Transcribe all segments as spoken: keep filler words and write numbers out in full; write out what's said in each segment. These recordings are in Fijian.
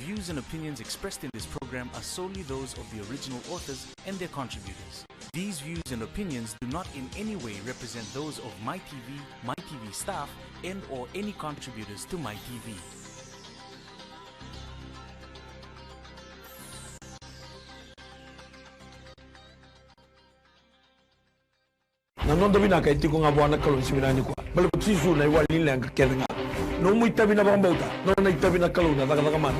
Views and opinions expressed in this program are solely those of the original authors and their contributors. These views and opinions do not in any way represent those of My T V, My T V staff, and or any contributors to My T V. Na noda vinaka e tiko ga vua na Kalou ni siga vinaka nikua. Baleta ko Jisu na iwali ni leqa kece ga. Nomu itavi na vakabauta, nona itavi na Kalou na cakacaka mana.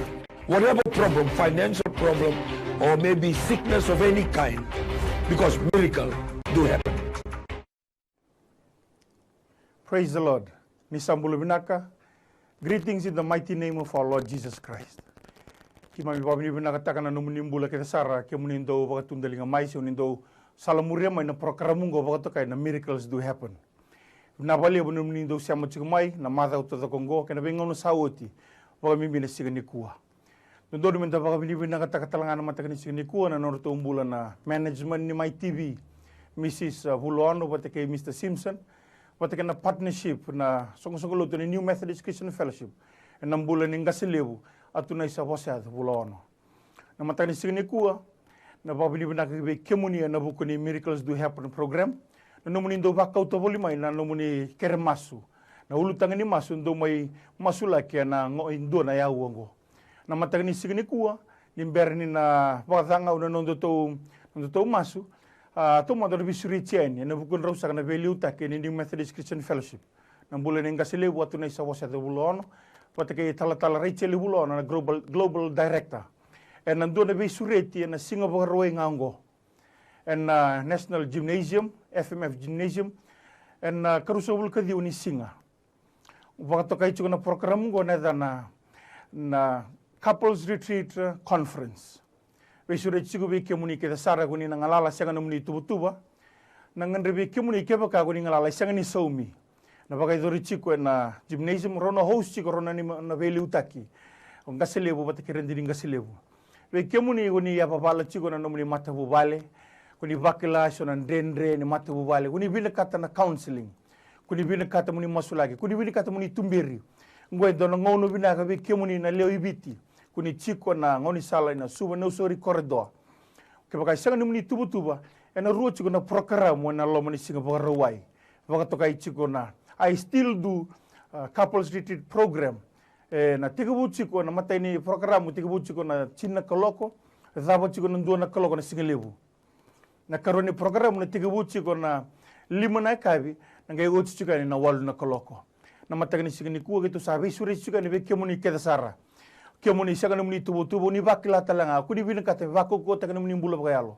Whatever problem, financial problem, or maybe sickness of any kind, because miracle do happen. Praise the Lord. Ni sa bula vinaka. Greetings in the mighty name of our Lord Jesus Christ. Keimami vakavinavinakataka na nomuni bula kece sara, kemuni dau vakatudaliga mai, se ni dau salamuria mai na program oqo vakatokai na Miracles Do Happen. Vinaka vakalevu nomuni dau sema tiko mai na macawa taucoko oqo kei na veigauna sa oti, vakabibi na siga nikua. Dodonu meda vakavinavinakataka tale ga na mataka ni siga nikua na nodratou bula na management ni My T V, Mrs Vulaono vata kei Mr Simpson, vata kei na partnership na soqosoqo lotu ni New Methodist Christian Fellowship, ena bula ni qase levu, Atunaisa Vosayaco Vulaono. Na mataka ni siga nikua, na vakavinavinaka vei kemuni ena vuku ni Miracles Do Happen program, na nomuni dau vakauta voli mai na nomuni kere masu, na ulutaga ni masu dau mai masulaki ena qo e dua na yau oqo. Na mataka ni siga nikua, ni bera ni na vakacagau na nodatou, nodatou masu, a, taumada na veisureti yani ena vukudrau saka na veiliutaki ni New Methodist Christian Fellowship, na bula ni qase levu Atunaisa Vosayaco Vulaono, vata kei Talatala Rachel Vulaono na Global, Global Director, ena dua na veisureti ena Siga Vakarauwai ga oqo, ena National Gymnasium, F M F Gymnasium, ena karua sagavulu ka ciwa ni siga. Vakatokai tiko na program oqo na yacana na Couples Retreat Conference. Veisureti tiko vei kemuni kece sara ko ni na galala sega nomuni tuvatuva. Na gadrevi kemuni kevaka ko ni galala e sega ni saumi, na vakayacori tiko ena gymnasium, rau na host tiko rau na nima na veiliutaki o qase levu vata kei radini qase levu. Vei kemuni ko ni yavavala tiko na nomuni matavuvale, ko ni vakila eso na dredre ni matavuvale, ko ni vinakata na counselling, ko ni vinakata mo ni masulaki, ko ni vinakata mo ni tuberi. Oqo e dua na gauna vinaka vei kemuni na lewe i Viti, ko ni tiko na gaunisala ena Suva Nausori corridor. Kevaka e sega nomuni tuvatuva, ena rua tiko na porokaramu ena loma ni Siga Vakarauwai. Vakatokai tiko na I Still Do, uh, Couples Retreat Program. Ena tekivu tiko na imatai ni porokaramu, tekivu tiko na tini na kaloko, cava tiko na dua na kaloko na siga levu. Na ikarua ni porokaramu na tekivu tiko na lima na yakavi, na qai oti tiko yani na walu na kaloko. Na mataka ni siga nikua keitou sa veisureti tiko yani vei kemuni kece sara. Kemuni sega nomuni tuvatuva, ni vakila tale ga, ko ni vinakata me vakaukauwataki nomuni bula vakayalo.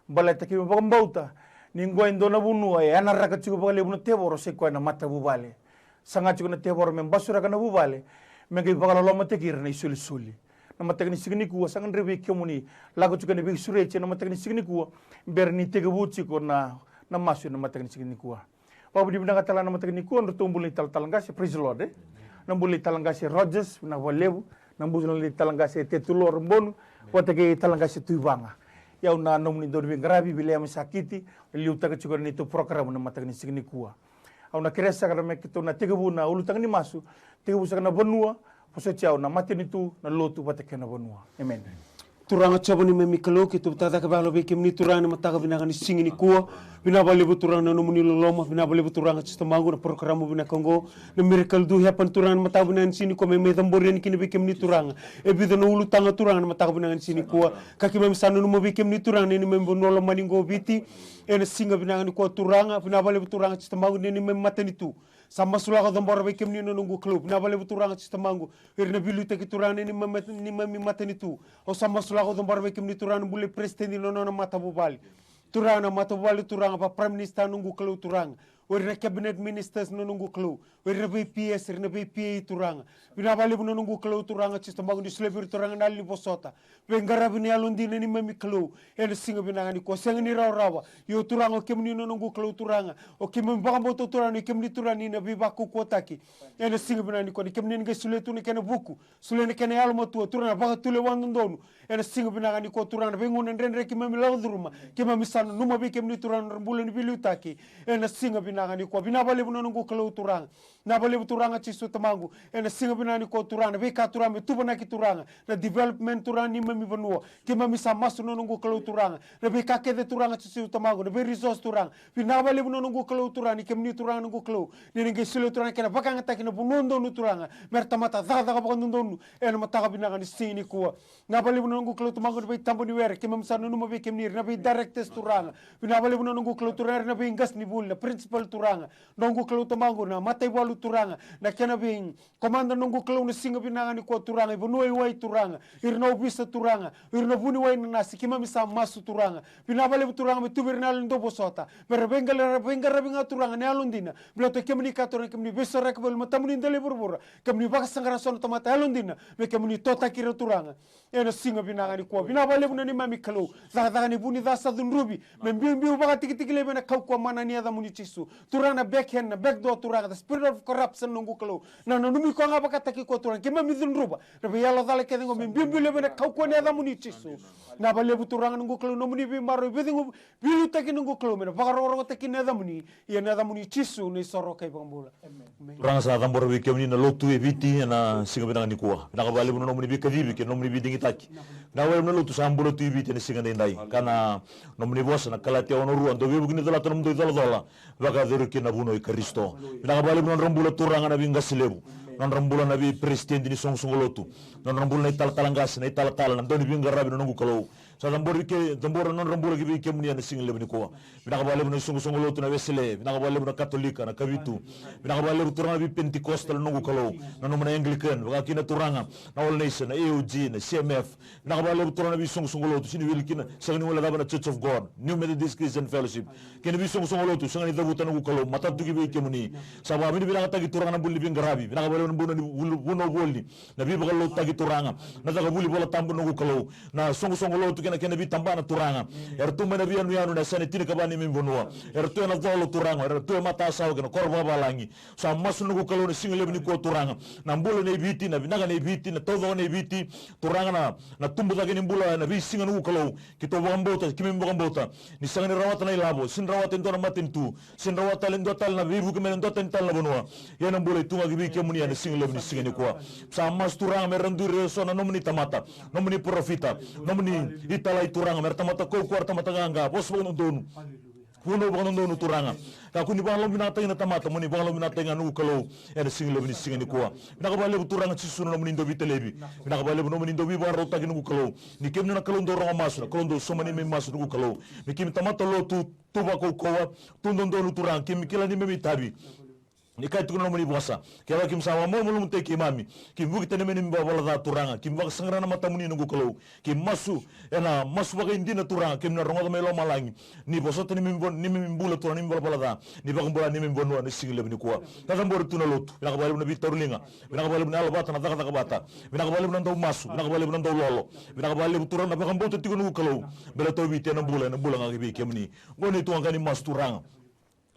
Baleta keimami vakabauta ni oqo e dua na vanua e yanaraka tiko vakalevu na tevoro, se koya na matavuvale. Saga tiko na tevoro me basuraka na vuvale, me qai vakalolomataki ira na isolisoli. Na mataka ni siga nikua, sa gadrevi vei kemuni lako tiko ena veisureti ena mataka ni siga nikua, bera ni tekivu tiko na, na masu ena mataka ni siga nikua. Vakavinavinaka tale ga na mataka nikua nodratou bula ni talatala qase, praise the Lord, e? Na bula ni talatala qase Rogers, vinaka vakalevu. Na bula ni talatala qase Tetuloro Bonu, vata kei talatala qase Tuivaga. Ia au na nomuni dauniveiqaravi, Viliame Sakiti, liutaka tiko na neitou porokaramu na mataka ni siga nikua. Au na kerea saka me keitou na tekivu na ulutaga ni masu, tekivu saka na vanua, vosoti au na matanitu, na lotu vata kei na vanua. Emeni. Turaga Jiova neimami Kalou, keitou vata cake vakayalo vei kemuni Turaga ena mataka vinaka ni siga nikua. Vinaka vakalevu Turaga na nomuni loloma, vinaka vakalevu Turaga Jisu tamaqu na porokaramu vinaka oqo, na Miracle Do Happen Turaga ena mataka vinaka ni siga nikua, me mai cabori yani kina vei kemuni Turaga e vica na ulutaga Turaga ena mataka vinaka ni siga nikua. Ka keimami sa nanuma vei kemuni Turaga na neimami vanua lomani oqo o Viti, ena siga vinaka nikua Turaga, vinaka vakalevu Turaga Jisu tamaqu na neimami matanitu. Sa masulaka cabora vei kemuni na noqu Kalou, vinaka vakalevu Turaga Jisu tamaqu, o ira na veiliutaki Turaga na neimami, neimami matanitu. Au sa masulaka cabora vei kemuni Turaga na bula i peresitedi na nona matavuvale. Turaga na matavuvale Turaga, vaka Prime Minister na noqu Kalou Turaga. O ira na cabinet ministers na noqu Kalou. O ira na vei P S, ira na vei P A Turaga. Vinaka vakalevu na noqu Kalou Turaga Jisu tamaqu ni solia vei ira Turaga na yalo ni vosota. Veiqaravi na yalodina neimami Kalou. Ena siga vinaka nikua, sega ni rawarawa. Io Turaga o kemuni na noqu Kalou Turaga. O keimami vakabauta Turaga ni o kemuni Turaga ni na veivakaukauwataki. Ena siga vinaka nikua ni kemuni na qai solia tu na kena vuku. Solia na kena yalomatua Turaga na vakatulewa dodonu. Ena siga vinaka nikua Turaga na veigauna dredre keimami lako curuma. Keimami sa nanuma vei kemuni Turaga na bula ni veiliutaki. Ena siga vinaka Vinaka nikua, vinaka vakalevu na noqu Kalou Turaga. Vinaka vakalevu Turaga Jisu Tamaqu, ena siga vinaka nikua Turaga, na veika Turaga me tuvanaki Turaga, na development Turaga ni neimami vanua. Keimami sa masu na noqu Kalou Turaga, na veika kece Turaga Jisu Tamaqu, na vei resource Turaga. Vinaka vakalevu na noqu Kalou Turaga, ni kemuni Turaga noqu Kalou, ni na qai solia Turaga na kena vakayagataki na vanua donu Turaga, mera tamata cakacaka vakadodonu ena mataka vinaka ni siga nikua. Vinaka vakalevu na noqu Kalou Tamaqu na veitabaniwere, keimami sa nanuma vei kemuni ira na vei directors Turaga. Vinaka vakalevu na noqu Kalou Turaga ira na vei qasenivuli, na principal Turaga. Noqu Kalou Tamaqu na mataivalu Turaga, na kena vei komada noqu Kalou na siga vinaka nikua Turaga, i vanua i wai Turaga, ira na ovisa Turaga, ira na vuniwai na nasi, keimami sa masu Turaga. Vinaka vakalevu Turaga me tu vei ira na yalo ni dau vosota, mera veiqara-, veiqaravi ga Turaga na yalodina. Baleta o kemuni ka Turaga kemuni veisoraki voli matamuni dela i vuravura, kemuni vakasaqara so na tamata yalodina, me kemuni totaki ira Turaga. Ena siga vinaka nikua, vinaka vakalevu na neimami Kalou. Cakacaka ni vu ni ca sa cudruvi me biubiu vakatikitiki laivi ena kaukauwa mana ni yacamuni Jisu. Turaga na backhand, na backdoor Turaga, the spirit of corruption noqu Kalou. Na nanumi koya ga vakataki koya Turaga, keimami cudruva na veiyalo cala kece qo me biubiu laivi ena kaukauwa ni yacamuni Jisu. Vinaka vakalevu Turaga noqu Kalou, nomuni veimaroroi, veicegu, veiliutaki noqu Kalou, me na vakarokorokotaki na yacamuni. Ia na yacamuni Jisu na isoro kei vakabula. Amen. Turaga sa cabora vei kemuni na lotu e Viti ena siga vinaka nikua. Vinaka vakalevu na nomuni veikacivi kei na nomuni veidigitaki. Vinaka vakalevu na lotu sa bula tu i Viti ena siga daidai. Ka na nomuni vosa na Kalatia ono rua, dou veivuke ni colata na nomudou icolacola, vakayacori kina na vunau i Karisito. Vinaka vakalevu na nodra bula Turaga na veiqase levu, na nodra bula na veiperesitedi ni soqosoqo lotu, na nodra bula na italatala qase, na italatala, na dauniveiqaravi na noqu Kalou. Sa cabori ke, cabora na nodra bula ki vei kemuni ena siga levu nikua. Vinaka vakalevu na isoqosoqo lotu na Wesele, vinaka vakalevu na Katolika, na Kavitu. Vinaka vakalevu Turaga na veiPenitikosta na noqu Kalou, na nomuni Anglican, vakakina Turaga na All Nation, na A O G, na C M F. Vinaka vakalevu Turaga na veisoqosoqo lotu, sega ni wili kina, sega ni guilecava na Church of God, New Methodist Christian Fellowship. Kei na veisoqosoqo lotu sega ni cavuta noqu Kalou, matata tu ki vei kemuni. Sa vakavinavinakataki Turaga na bula ni veiqaravi, vinaka vakalevu na bula ni vul-, vunau voli, na veivakalotutaki Turaga, na cakacaka vuli Vola Tabu noqu Kalou, na soqosoqo lotu kei na kena veitabana Turaga. Era tu mai na veiyanuyanu ena yasana e tinikava ni neimami vanua. Era tu ena colo Turaga, era tu e matasawa kei na koro vakavalagi. Sa masu noqu Kalou na siga levu nikua Turaga, na bula nei Viti, na vinaka nei Viti, na taucoko nei Viti. Turaga na, na tubu cake ni bula ena veisiga noqu Kalou. Keitou vakabauta, keimami vakabauta ni sega ni rawata na ilavo, sega ni rawata e dua na matanitu, sega ni rawata tale e dua tale na veivuke mai na dua tani tale na vanua. Ia na bula e tu ga ki vei kemuni ena siga levu ni siga nikua. Sa masu Turaga mera duri eso na nomuni tamata, nomuni parofita, nomuni italai Turaga, mera tamata kaukaua, tamata qaqa, vosa vakadodonu, vunau vakadodonu Turaga. Kakua ni vakalomavinakataki na tamata, mo ni vakalomavinakataki ga noqu Kalou ena siga levu ni siga nikua. Vinaka vakalevu Turaga Jisu na nomuni dau veitalevi. Vinaka vakalevu na nomuni dau veivakarautaki noqu Kalou. Ni keimami na Kalou dau rogo masu, na Kalou dau sauma neimami masu noqu Kalou. Me keimami tamata lotu, tu vakaukauwa, tu dodonu Turaga, keimami kila neimami itavi. Ni kaya tiko na nomuni vosa, kevaka keimami sa vakamalumalumutaki keimami, keimami vuki tani mai neimami ivalavala ca Turaga, keimami vakasaqara na matamuni noqu Kalou. Keimami masu ena masu vakaidina Turaga, keimami na rogoca mai lomalagi. Ni vosota neimami vo-, neimami bula Turaga, neimami valavala ca, ni vakabula neimami vanua ena siga levu nikua. Ka cabori tu na lotu, vinaka vakalevu na veitauriliga, vinaka vakalevu na yalovata, na cakacaka vata, vinaka vakalevu na dau masu, vinaka vakalevu na dau lolo, vinaka vakalevu Turaga na vakabauta tiko noqu Kalou. Bela tou Viti ena bula, ena bula ga ki vei kemuni. Qo ni tu ga ni masu Turaga.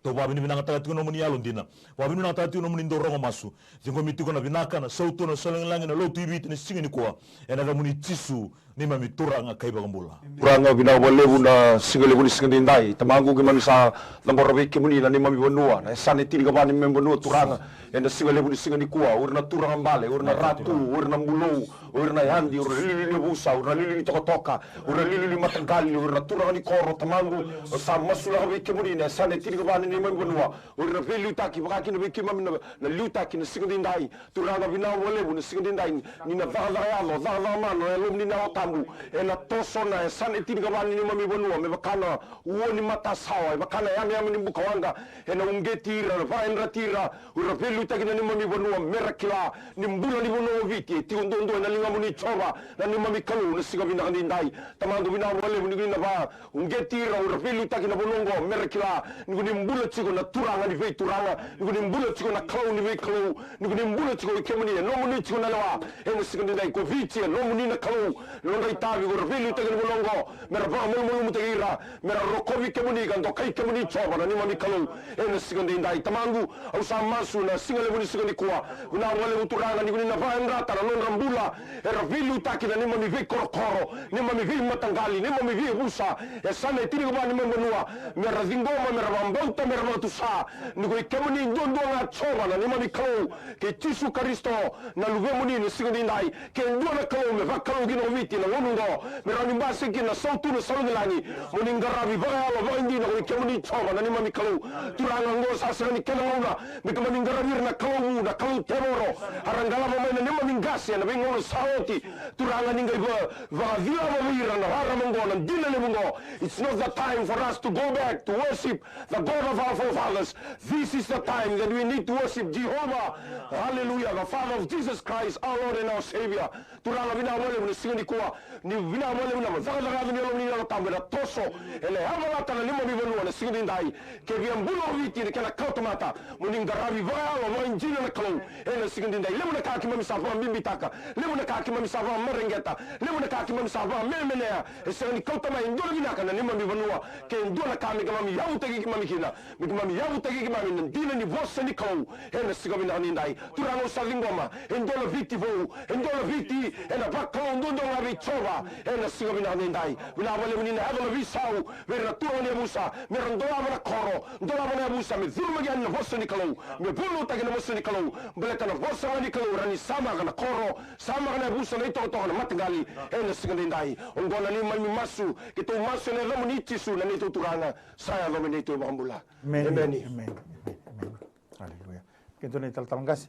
Tou vakavinavinakataka tiko na nomuni yalodina. Vakavinavinakataka tiko na nomuni dau rogo masu. Ciqomi tiko na vinaka, na sautu, na solagilagi, na lotu i Viti ena siga nikua. Ena yacamuni Jisu, neimami Turaga ka iVakabula. Turaga, vinaka vakalevu na siga levu ni siga daidai. Tamaqu, keimami sa cabora vei kemuni na neimami vanua, na yasana e tinikava ni neimami vanua Turaga. Ena siga levu ni siga nikua, o ira na turaga bale, o ira na ratu, o ira na bulou, o ira na yadi, o ira na liuliu ni yavusa, o ira na liuliu ni tokatoka, o ira na liuliu ni mataqali, o ira na turaga ni koro, Tamaqu, au sa masulaka vei kemuni na yasana e tinikava ni neimami vanua, o ira na veiliutaki, vaka kina vei keimami na, na liutaki na siga daidai. Turaga, vinaka vakalevu na siga daidai, ni na cakacaka yaco, cakacaka mana na Yalomuni na Yalo Tabu, ena toso na yasana e tinikava ni neimami vanua, me vaka na ua ni matasawa, e vaka na yameyame ni bukawaqa, ena uqeti ira, na vakayadrati ira, o ira veiliutaki na neimami vanua, mera kila ni bula ni vanua o Viti e tiko duadua ena ligamuni Jiova, na neimami Kalou, na siga vinaka daidai. Tamaqu, vinaka vakalevu ni ko ni na vakauqeti ira, o ira veiliutaki na vanua oqo, mera kila ni ko ni bula tiko na Turaga ni veituraga, ni ko ni bula tiko na Kalou ni veikalou, ni ko ni bula tiko i kemuni, e nomuni tiko na lewa, ena siga daidai, ko Viti e nomuni na Kalou, nodra itavi, ko ira veiliutaki ni vanua oqo, me ra vakamalumalumutaki ira, me ra rokovi kemuni ka dokai kemuni Jiova na neimami Kalou. Ena siga edaidai Tamaqu, au sa masu na siga levu ni siga nikua. Vinaka vakalevu Turaga ni ko ni na vakayadrata na nodra bula era veiliutaki na neimami veikorokoro, neimami veimataqali, neimami veiyavusa, e yasana e tinikava ni neimami vanua, me ra ciqoma, me ra vakabauta, me ra vakatusa ni ko i kemuni duadua ga Jiova na neimami Kalou, kei Jisu Karisito na Luvemuni. Ena siga edaidai, ke dua na kalou me vakalou kina o Viti na gauna oqo, me rawa ni basika kina na sautu, na saumi lagi. Mo ni qaravi vakayalo, vakaidina, ko i kemuni Jiova na neimami Kalou. Turaga, oqo sa sega ni kena gauna me keimami qaravi ira na kalou vu, na kalou tevoro, era qalava mai na neimami qase ena veigauna sa oti. Turaga, ni qai va- vakacilava vei ira na rarama oqo, na dina levu oqo. It's not the time for us to go back to worship the God of our forefathers. This is the time that we need to worship Jehovah. Hallelujah, the Father of Jesus Christ, our Lord and our Savior. Turaga, vinaka vakalevu na siga nikua, ni vinaka vakalevu na cakacaka ni Yalomuni na Yalo Tabu ena toso, ena yavalata na neimami vanua ena siga edaidai. Ke via bula o Viti na kena kawatamata, mo ni qaravi vakayalo, vakaidina na Kalou. Ena siga edaidai, levu na ka keimami sa vakabibitaka, levu na ka keimami sa vakamareqeta, levu na ka keimami sa vakamenemenea, e sega ni kauta mai e dua na vinaka na neimami vanua. Ke dua na ka me keimami yavutaki keimami kina, me keimami yavutaki keimami na dina ni vosa ni Kalou. Ena siga vinaka edaidai, Turaga, au sa ciqoma e dua na Viti vou, e dua na Viti ena vakalou duadua ga vei Jiova. Ena siga vinaka edaidai, vinaka vakalevu ni na yaco na veisau vei ira na turaga ni yavusa, me ra dolava na koro, dolava na yavusa, me curumaki yani na vosa ni Kalou, me vunautaki na vosa ni Kalou. Baleta na vosa ga ni Kalou e rawa ni samaka na koro, samaka na yavusa, na itokatoka, na mataqali. Ena siga edaidai, oqo na neimami masu, keitou masu ena yacamuni Jisu na neitou Turaga, sa yaco me neitou iVakabula. Emeni. Emeni. Emeni. Emeni. Emeni. Aleluya. Ke dua na italatala qase,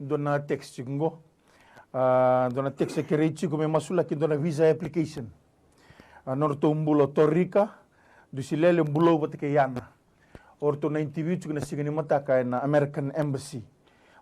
dua na text tiko qo. A, dua na text e kerei tiko me masulaki dua na visa application. A, nodratou bula o Torika Dusilele Bulou vata kei Ana. O ratou na interview tiko na siga ni mataka ena American Embassy.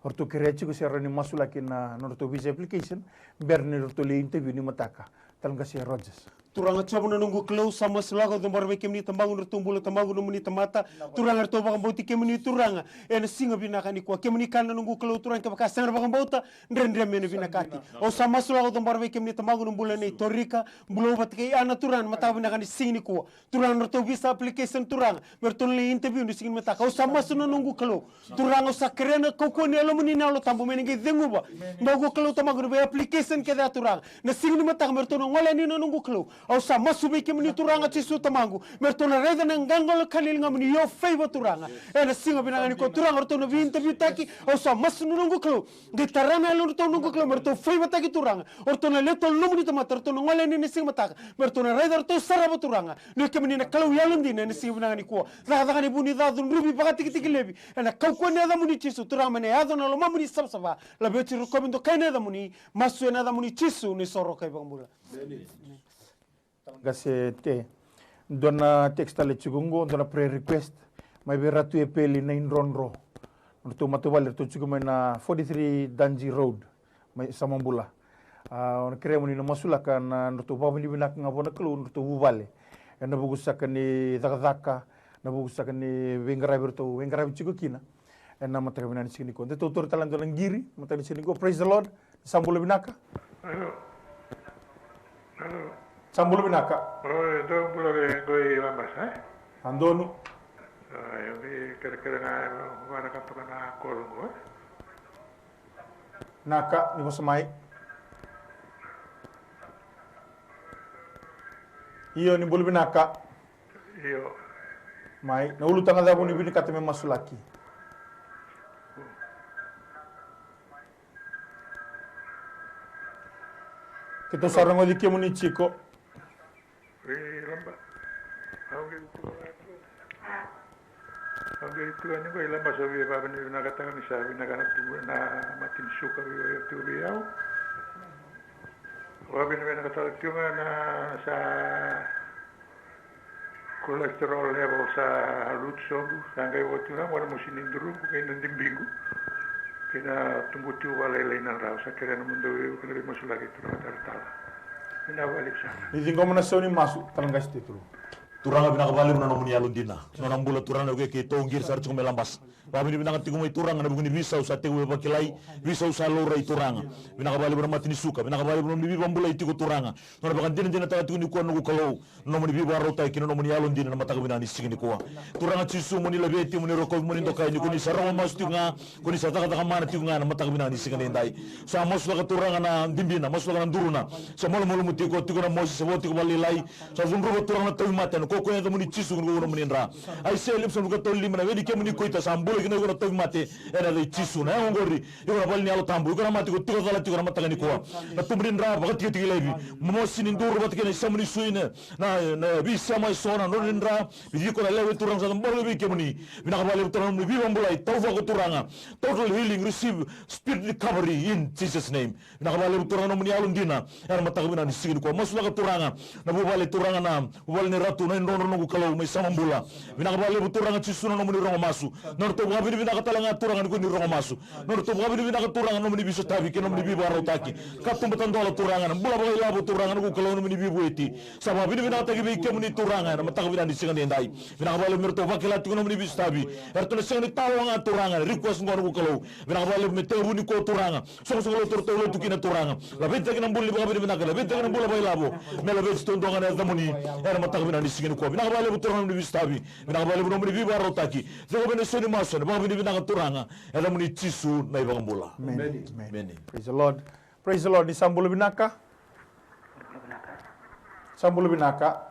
O ratou kerea tiko se rawa ni masulaki na nodratou visa application, bera ni ratou lai interview ni mataka. Tala qase Rogers. Turaga Jiova na noqu Kalou, sa masulaka, au cabora vei kemuni Tamaqu na nodratou bula, Tamaqu, nomuni tamata. Turaga, ratou vakabauti kemuni Turaga ena siga vinaka nikua. Kemuni kaya na noqu Kalou Turaga, kevaka sega na vakabauta, dredre me na vinakati. Au sa masulaka, au cabora vei kemuni Tamaqu na bula nei Torika Bulou vata kei Ana Turaga, na mataka vinaka ni siga nikua. Turaga, na nodratou visa application Turaga, me ratou na lai interview ni siga ni mataka. Au sa masu na noqu Kalou. Turaga, au sa kerea na kaukauwa ni Yalomuni na Yalo Tabu me na qai ceguva, noqu Kalou Tamaqu, na vei application kece ya Turaga. Na siga ni mataka me ratou na gole yani na noqu Kalou. Au sa masu vei kemuni Turaga Jisu Tamaqu, me ratou na raica na qaqa ka ni ligamuni, your favor Turaga. Ena siga vinaka nikua Turaga, ratou na vei interview taki. Au sa masu na noqu Kalou, qai tara na yalodratou noqu Kalou, me ratou favor taki Turaga. O ratou na lewe tolu nomuni tamata, ratou na gole yani ena siga mataka, me ratou na raica, ratou sarava Turaga ni o kemuni na Kalou yalodina ena siga vinaka nikua. Cakacaka ni vu ni ca, cudruvi, vakatikitiki laivi, ena kaukauwa ni yacamuni Jisu Turaga, me na yaco na lomamuni savasava. Laveti, rokovi, dokai na yacamuni. Masu ena yacamuni Jisu na iSoro ka iVakabula. Qase Te. Dua na text tale tiko qo, dua na prayer request mai vei Ratu Epeli Naidrodro. Nodratou matavuvale, ratou tiko mai na forty-three Dungy Road, mai Samabula. A, au na kerea mo ni na masulaka na nodratou vakavinavinaka ga vua na Kalou nodratou vuvale, ena vuku saka ni cakacaka, na vuku saka ni veiqaravi ratou veiqaravi tiko kina ena mataka vinaka ni siga nikua. De tou taura tale dua na qiri mataka ni siga nikua. Praise the Lord. Sa bula vinaka. Alo. Alo. Sa bula vinaka. Oi, dou bula vei qo i Labasa, e? A donu. Oi, au qai kerekere ga, e, vakaraka toka na kolo qo, e? Naka, ni vosa mai. Io, ni bula vinaka. Io. Mai, na ulutaga cava o ni vinakata me masulaki? Keitou sa rogoci kemuni tiko. Vei Laba. Au qai tu. Au qai tu yani qo i Labasa, via vakavinavinakataka ni sa vinaka na tubu, na mate ni suka vei au, tu vei au. Vakavinavinakataka tiko ga na sa cholesterol level sa lutu sobu, sa qai vo tu ga qo na mosi ni duruqu kei na dibiqu kei na tubu tiko vakalailai na drau. Sa kerea nomudou veivuke na veimasulaki, turaga talatala. Vinaka vakalevu sara. Ni ciqoma na sau ni masu, tala qase Te Tulu. Turaga, vinaka vakalevu na nomuni yalodina. Nona bula Turaga na vukei keitou qiri sara tiko mai Labasa. Vakavinavinaka tiko mai Turaga na vuku ni veisau sa tekivu vakilai, veisau sa laurai Turaga. Vinaka vakalevu na mata ni suka, vinaka vakalevu na nomuni veivakabulai tiko Turaga. Nona vakadinadinataka tiko nikua na noqu Kalou na nomuni veivakarautaki, na nomuni yalodina na mataka vinaka ni siga nikua. Turaga Jisu, mo ni laveti, mo ni rokovi, mo ni dokai, ni ko ni sa rogo masu tiko ga, ko ni sa cakacaka mana tiko ga na mataka vinaka ni siga nidai. Sa masulaka Turaga na dibina, masulaka na duruna. Sa malumalumu tiko, tiko na mosi, sa vo tiko valelailai. Sa cudruva Turaga na tauvimate, na kaukaua ni yacamuni Jisu, ni ko na nomuni dra. Aisea limasagavulu ka tolu lima, na weli kemuni koita, sa bula kina iko na tauvimate, ena yaca i Jisu. Na yago oqori, iko na vale ni Yalo Tabu, iko na mate, iko tiko cala tiko na mataka nikua. Na tubu ni dra, vakatikitiki laivi. Mosi ni duru vata kei na isema ni sui, na, na, na veisema eso, na nodra ni dra, vei iko na lewe Turaga sa cabora vei kemuni. Vinaka vakalevu Turaga na nomuni veivakabulai, taucoko Turaga. Total healing, receive speed recovery in Jesus' name. Vinaka vakalevu Turaga na nomuni yalodina. Ena mataka vinaka ni siga nikua. Masulaka Turaga na vuvale Turaga na vuvale ni Ratu na idrodro noqu Kalou mai Samabula. Vinaka vakalevu Turaga Jisu na nomuni rogo masu. Nodratou vakavinavinaka tale ga Turaga ni ko ni rogo masu. Nodratou vakavinavinaka Turaga na nomuni veisotavi kei na nomuni veivakarautaki. Katuba tadola Turaga na bula vakailavo Turaga noqu Kalou na nomuni veivueti. Sa vakavinavinakataki vei kemuni Turaga ena mataka vinaka ni siga nidai. Vinaka vakalevu me ratou vakila tiko na nomuni veisotavi. Eratou na sega ni tawa ga Turaga ena request qo noqu Kalou. Vinaka vakalevu me tekivu nikua Turaga. Soqosoqo lotu eratou lotu kina Turaga. Lavetaki na bula ni vakavinavinaka, lavetaki na bula vakailavo. Me laveti taudua ga na yacamuni. Ena mataka vinaka ni siga nikua. Vinaka vakalevu Turaga na nomuni veisotavi. Vinaka vakalevu na nomuni veivakarautaki. Cegu vei na isau ni masu, ena vakavinavinaka Turaga. Yacamuni Jisu na iVakabula. Amen. Amen. Amen. Praise the Lord. Praise the Lord. Ni sa bula vinaka. Sa bula vinaka.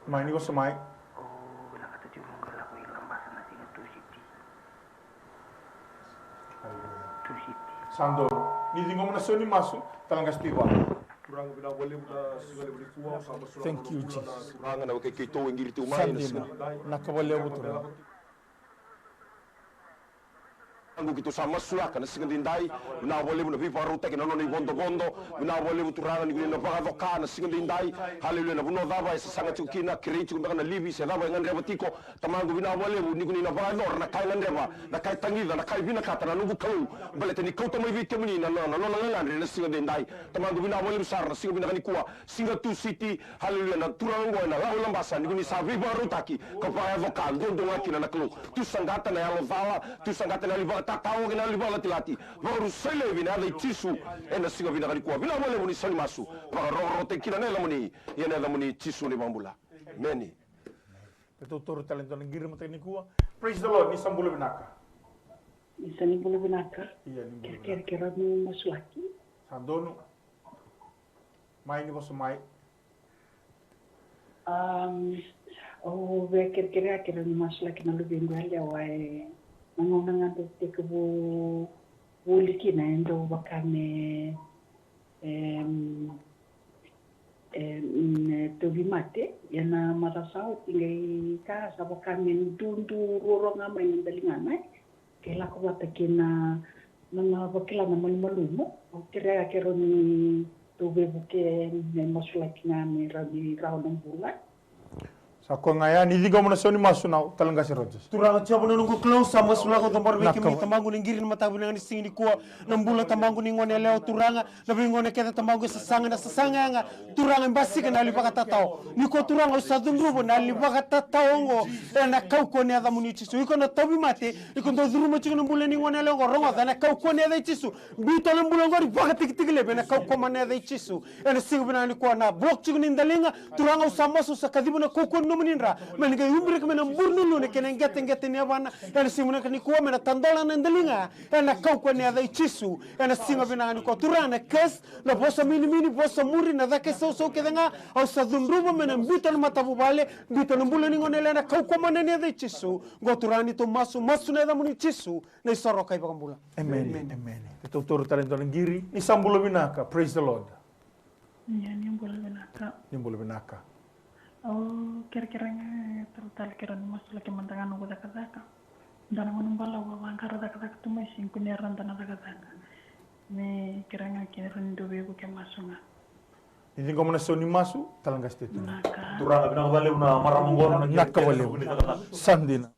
Mai, ni vosa mai. Sa donu. Ni ciqoma na sau ni masu, tala qase tu i vale. Thank you, Jesus. Turaga na wekai keitou e qiri tiko mai na siga. Vinaka vakalevu Turaga. Turaga keitou sa masulaka na siga daidai. Vinaka vakalevu na veivakarautaki na nona ivodovodo. Vinaka vakalevu Turaga ni ko ni na vakacoka na siga daidai. Haleluya, na vanua cava e sasaga tiko kina, kerei tiko beka na livi se cava e gadreva tiko. Tamaqu vinaka vakalevu ni ko ni na vakayacora na ka e gadreva, na ka e tagica, na ka e vinakata na noqu Kalou. Baleta ni kauta mai vei kemuni na nona, na nona gagadre ena siga daidai. Tamaqu vinaka vakalevu sara na siga vinaka nikua. Siga Tusiti, haleluya, na turaga oqo ena Lau Labasa, ni ko ni sa veivakarautaki ka vakayaco ka duadua ga kina na Kalou. Tu saqata na yalo cala, tu saqata na yalo ivakatatao kei na yalo ivakalatilati. Vakarusai laivi ena yaca i Jisu ena siga vinaka nikua. Vinaka vakalevu ni sau ni masu. Vakarokorokotaki kina na yacamuni, ia na yacamuni Jisu na iVakabula. Emeni. Keitou taura tale e dua na qiri mataka nikua. Praise the Lord, ni sa bula vinaka. Ni sa ni bula vinaka. Ia, ni bula vinaka. Kerekere, kerekere ni masulaki. Sa donu. Mai, ni vosa mai. Um, au via kerekere, kerekere ni masulaki na luvequ yalewa e na gauna ga dau tekivu vuli kina e dau vaka me, em, e, mm, e tauvimate, ia na macawa sa oti qai ka sa vaka me dudu ruarua ga mai na daligana, e. Ke lako vata kei na, na, na vakila na malumalumu, au kerea keirau ni tou veivuke me masulaki ga me rawa ni rawa na bula. Sa koya ga ya, ni ciqoma na sau ni masu na tala qase Rogers. Turaga Jiova na noqu Kalou, sa masulaka, au cabora vei kemuni Tamaqu na qiri ni mataka vinaka ni siga nikua, na bula Tamaqu ni gone yalewa Turaga, na veigauna kece Tamaqu e sasaga, na sasaga yaga Turaga e basika na yalo ivakatatao. Nikua Turaga au sa cudruva na yalo ivakatatao oqo, ena kaukauwa ni yacamuni Jisu. Iko na tauvimate, iko dau curuma tiko na bula ni gone yalewa oqo, rogoca ena kaukauwa ni yaca i Jisu. Biuta na bula oqori, vakatikitiki laivi ena kaukauwa ni yaca i Jisu. Ena siga vinaka nikua na block tiko ni daliga, Turaga au sa masu, au sa kaciva na kaukauwa ni nomuni dra. Me na qai ubiraki mai na bure ni uluna kei na qeteqete ni yavana. Ena siga vinaka nikua me na tadola na daliga. Ena kaukauwa ni yaca i Jisu. Ena siga vinaka nikua Turaga na case, na vosa minimini, vosa muri, na caka isausau kece ga. Au sa cudruva me na biuta na matavuvale, biuta na bula ni gone yalewa ena kaukauwa ni yaca i Jisu. Qo Turaga ni tou masu, masu na yacamuni Jisu. Na isoro ka ivakabula. Emeni, emeni. Keitou taura tale e dua na qiri. Ni sa bula vinaka. Praise the Lord. Ia, ni bula vinaka. Ni bula vinaka. Au kerekere ga, taura tale keirau ni masulaki mada ga noqu cakacaka. Dua na gauna balavu au vaqara cakacaka tu mai Sydney, kua ni rauta na cakacaka. Me kerea ga keirau ni dau veivuke masu ga. Ni ciqoma na sau ni masu, tala qase tu. Vinaka. Turaga, vinaka vakalevu na marama oqo, na kerekere, vinaka vakalevu. Sa dina.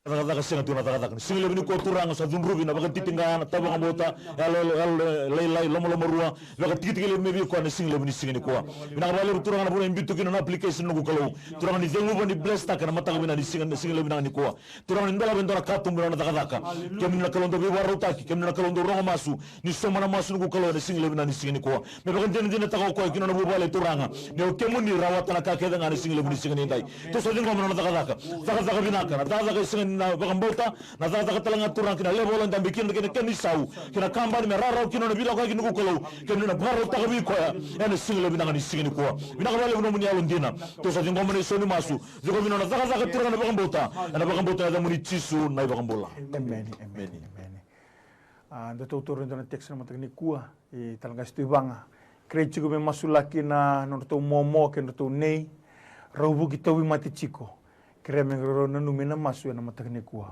Cakacaka sega tiko na cakacaka. Ni siga levu nikua Turaga sa cudruvi na vakatitiqa, na tau vakabauta, yalo, yalo, yalo lailai, lomalomarua, vakatikitiki levu mai vei koya na siga levu ni siga nikua. Vinaka vakalevu Turaga na vuna e biu tu kina na application noqu Kalou. Turaga ni ceguva ni bless taka na mataka vinaka ni siga, na siga levu vinaka nikua. Turaga ni dolava e dua na katuba ena nona cakacaka. Kemuni na Kalou dau veivakarautaki, kemuni na Kalou dau rogo masu. Ni sauma na masu noqu Kalou ena siga levu vinaka ni siga nikua. Me vakadinadinataka o koya kina nona vuvale Turaga. Ni o kemuni rawata na ka kece ga ena siga levu ni siga nidai. Tou sa ciqoma na nona cakacaka. Cakacaka vinaka, na cakacaka e sega ni na vakabauta, na cakacaka tale ga Turaga kina level e dabe kina kei na kena isau. Kei na kabani me rawarawa kina nona veilakoyaki noqu Kalou. Kemuni na vakarautaka vei koya. Ena siga levu vinaka ni siga nikua. Vinaka vakalevu nomuni yalodina. Tou sa ciqoma na isau ni masu. Ciqomi na nona cakacaka Turaga na vakabauta. Ena vakabauta ena yacamuni Jisu na iVakabula. Emeni, emeni, emeni. A, datou taura e dua na text na mataka nikua, e Talaqasi Tuivaga. Kerei tiko me masulaki na nodratou momo kei nodratou nei, rau vuki tauvimate tiko. Kerea me rau nanumi na masu ena mataka nikua.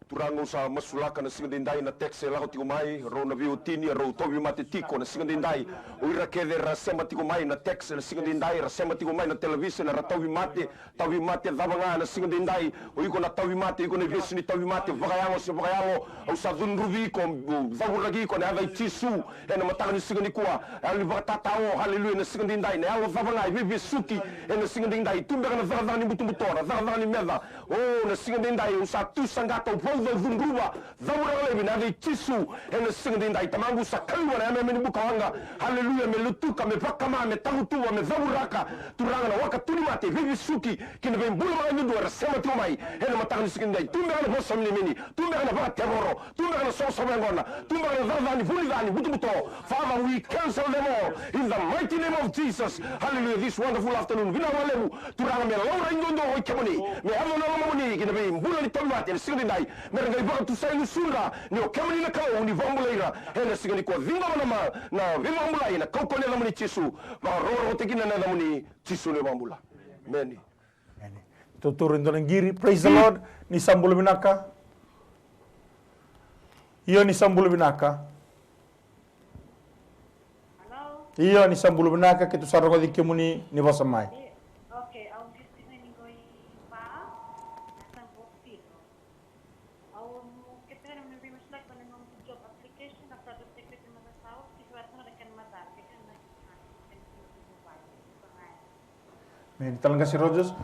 Turaga, au sa masulaka na siga daidai na text e lako tiko mai, rau na veiwatini, rau tauvimate tiko na siga daidai. O ira kece era sema tiko mai na text na siga daidai, era sema tiko mai na television, era tauvimate, tauvimate cava ga na siga daidai. O iko na tauvimate, iko na ivesu ni tauvimate, vakayago se vakayalo. Au sa cudruvi iko, au cavuraki iko ena yaca i Jisu. Ena mataka ni siga nikua, yalo ni vakatatao, haleluya, na siga daidai, na yalo cava ga e veivesuki ena siga daidai, tu beka na cakacaka ni butobuto, na cakacaka ni meca. O, na siga daidai, au sa tu saqata, au vauca, au cudruva, cavuraka laivi ena yaca i Jisu. Ena siga daidai, Tamaqu, sa kaliva na yameyame ni bukawaqa. Haleluya, me lutuka, me vakama, me tagutuva, me cavuraka. Turaga, na waka tu ni mate e veivesuki ki na veibula vakayadudua era sema tiko mai ena mataka ni siga daidai. Tu beka na vosa minimini, tu beka na vakatevoro, tu beka na sovasova yaqona, tu beka na cakacaka ni vunica ni butobuto. Father, we cancel them all in the mighty name of Jesus. Hallelujah. This wonderful afternoon, vinaka vakalevu Turaga, me laurai duadua ko i kemuni, me yaco na lomamuni ki na veibula ni tauvimate ena siga daidai. Me ra qai vakatusai gusudra ni o kemuni na Kalou ni vakabulai ira ena siga nikua. Ciqoma na ma, na veivakabulai ena kaukauwa ni yacamuni Jisu. Vakarokorokotaki kina na yacamuni Jisu na iVakabula. Emeni. Emeni. Tou taura e dua na qiri. Praise the Lord. Ni sa bula vinaka. Io, ni sa bula vinaka. Hello? Io, ni sa bula vinaka, keitou sa rogoci kemuni, ni vosa mai. E, okay, au Justina ni qo i Va, na sa Vokotilo. Au keitou na veimasulaki vata na noqu job application, na sa dau tekete mada sa au, keitou vata na kena mada, keitou na Emeni. Talaqasi Rogers.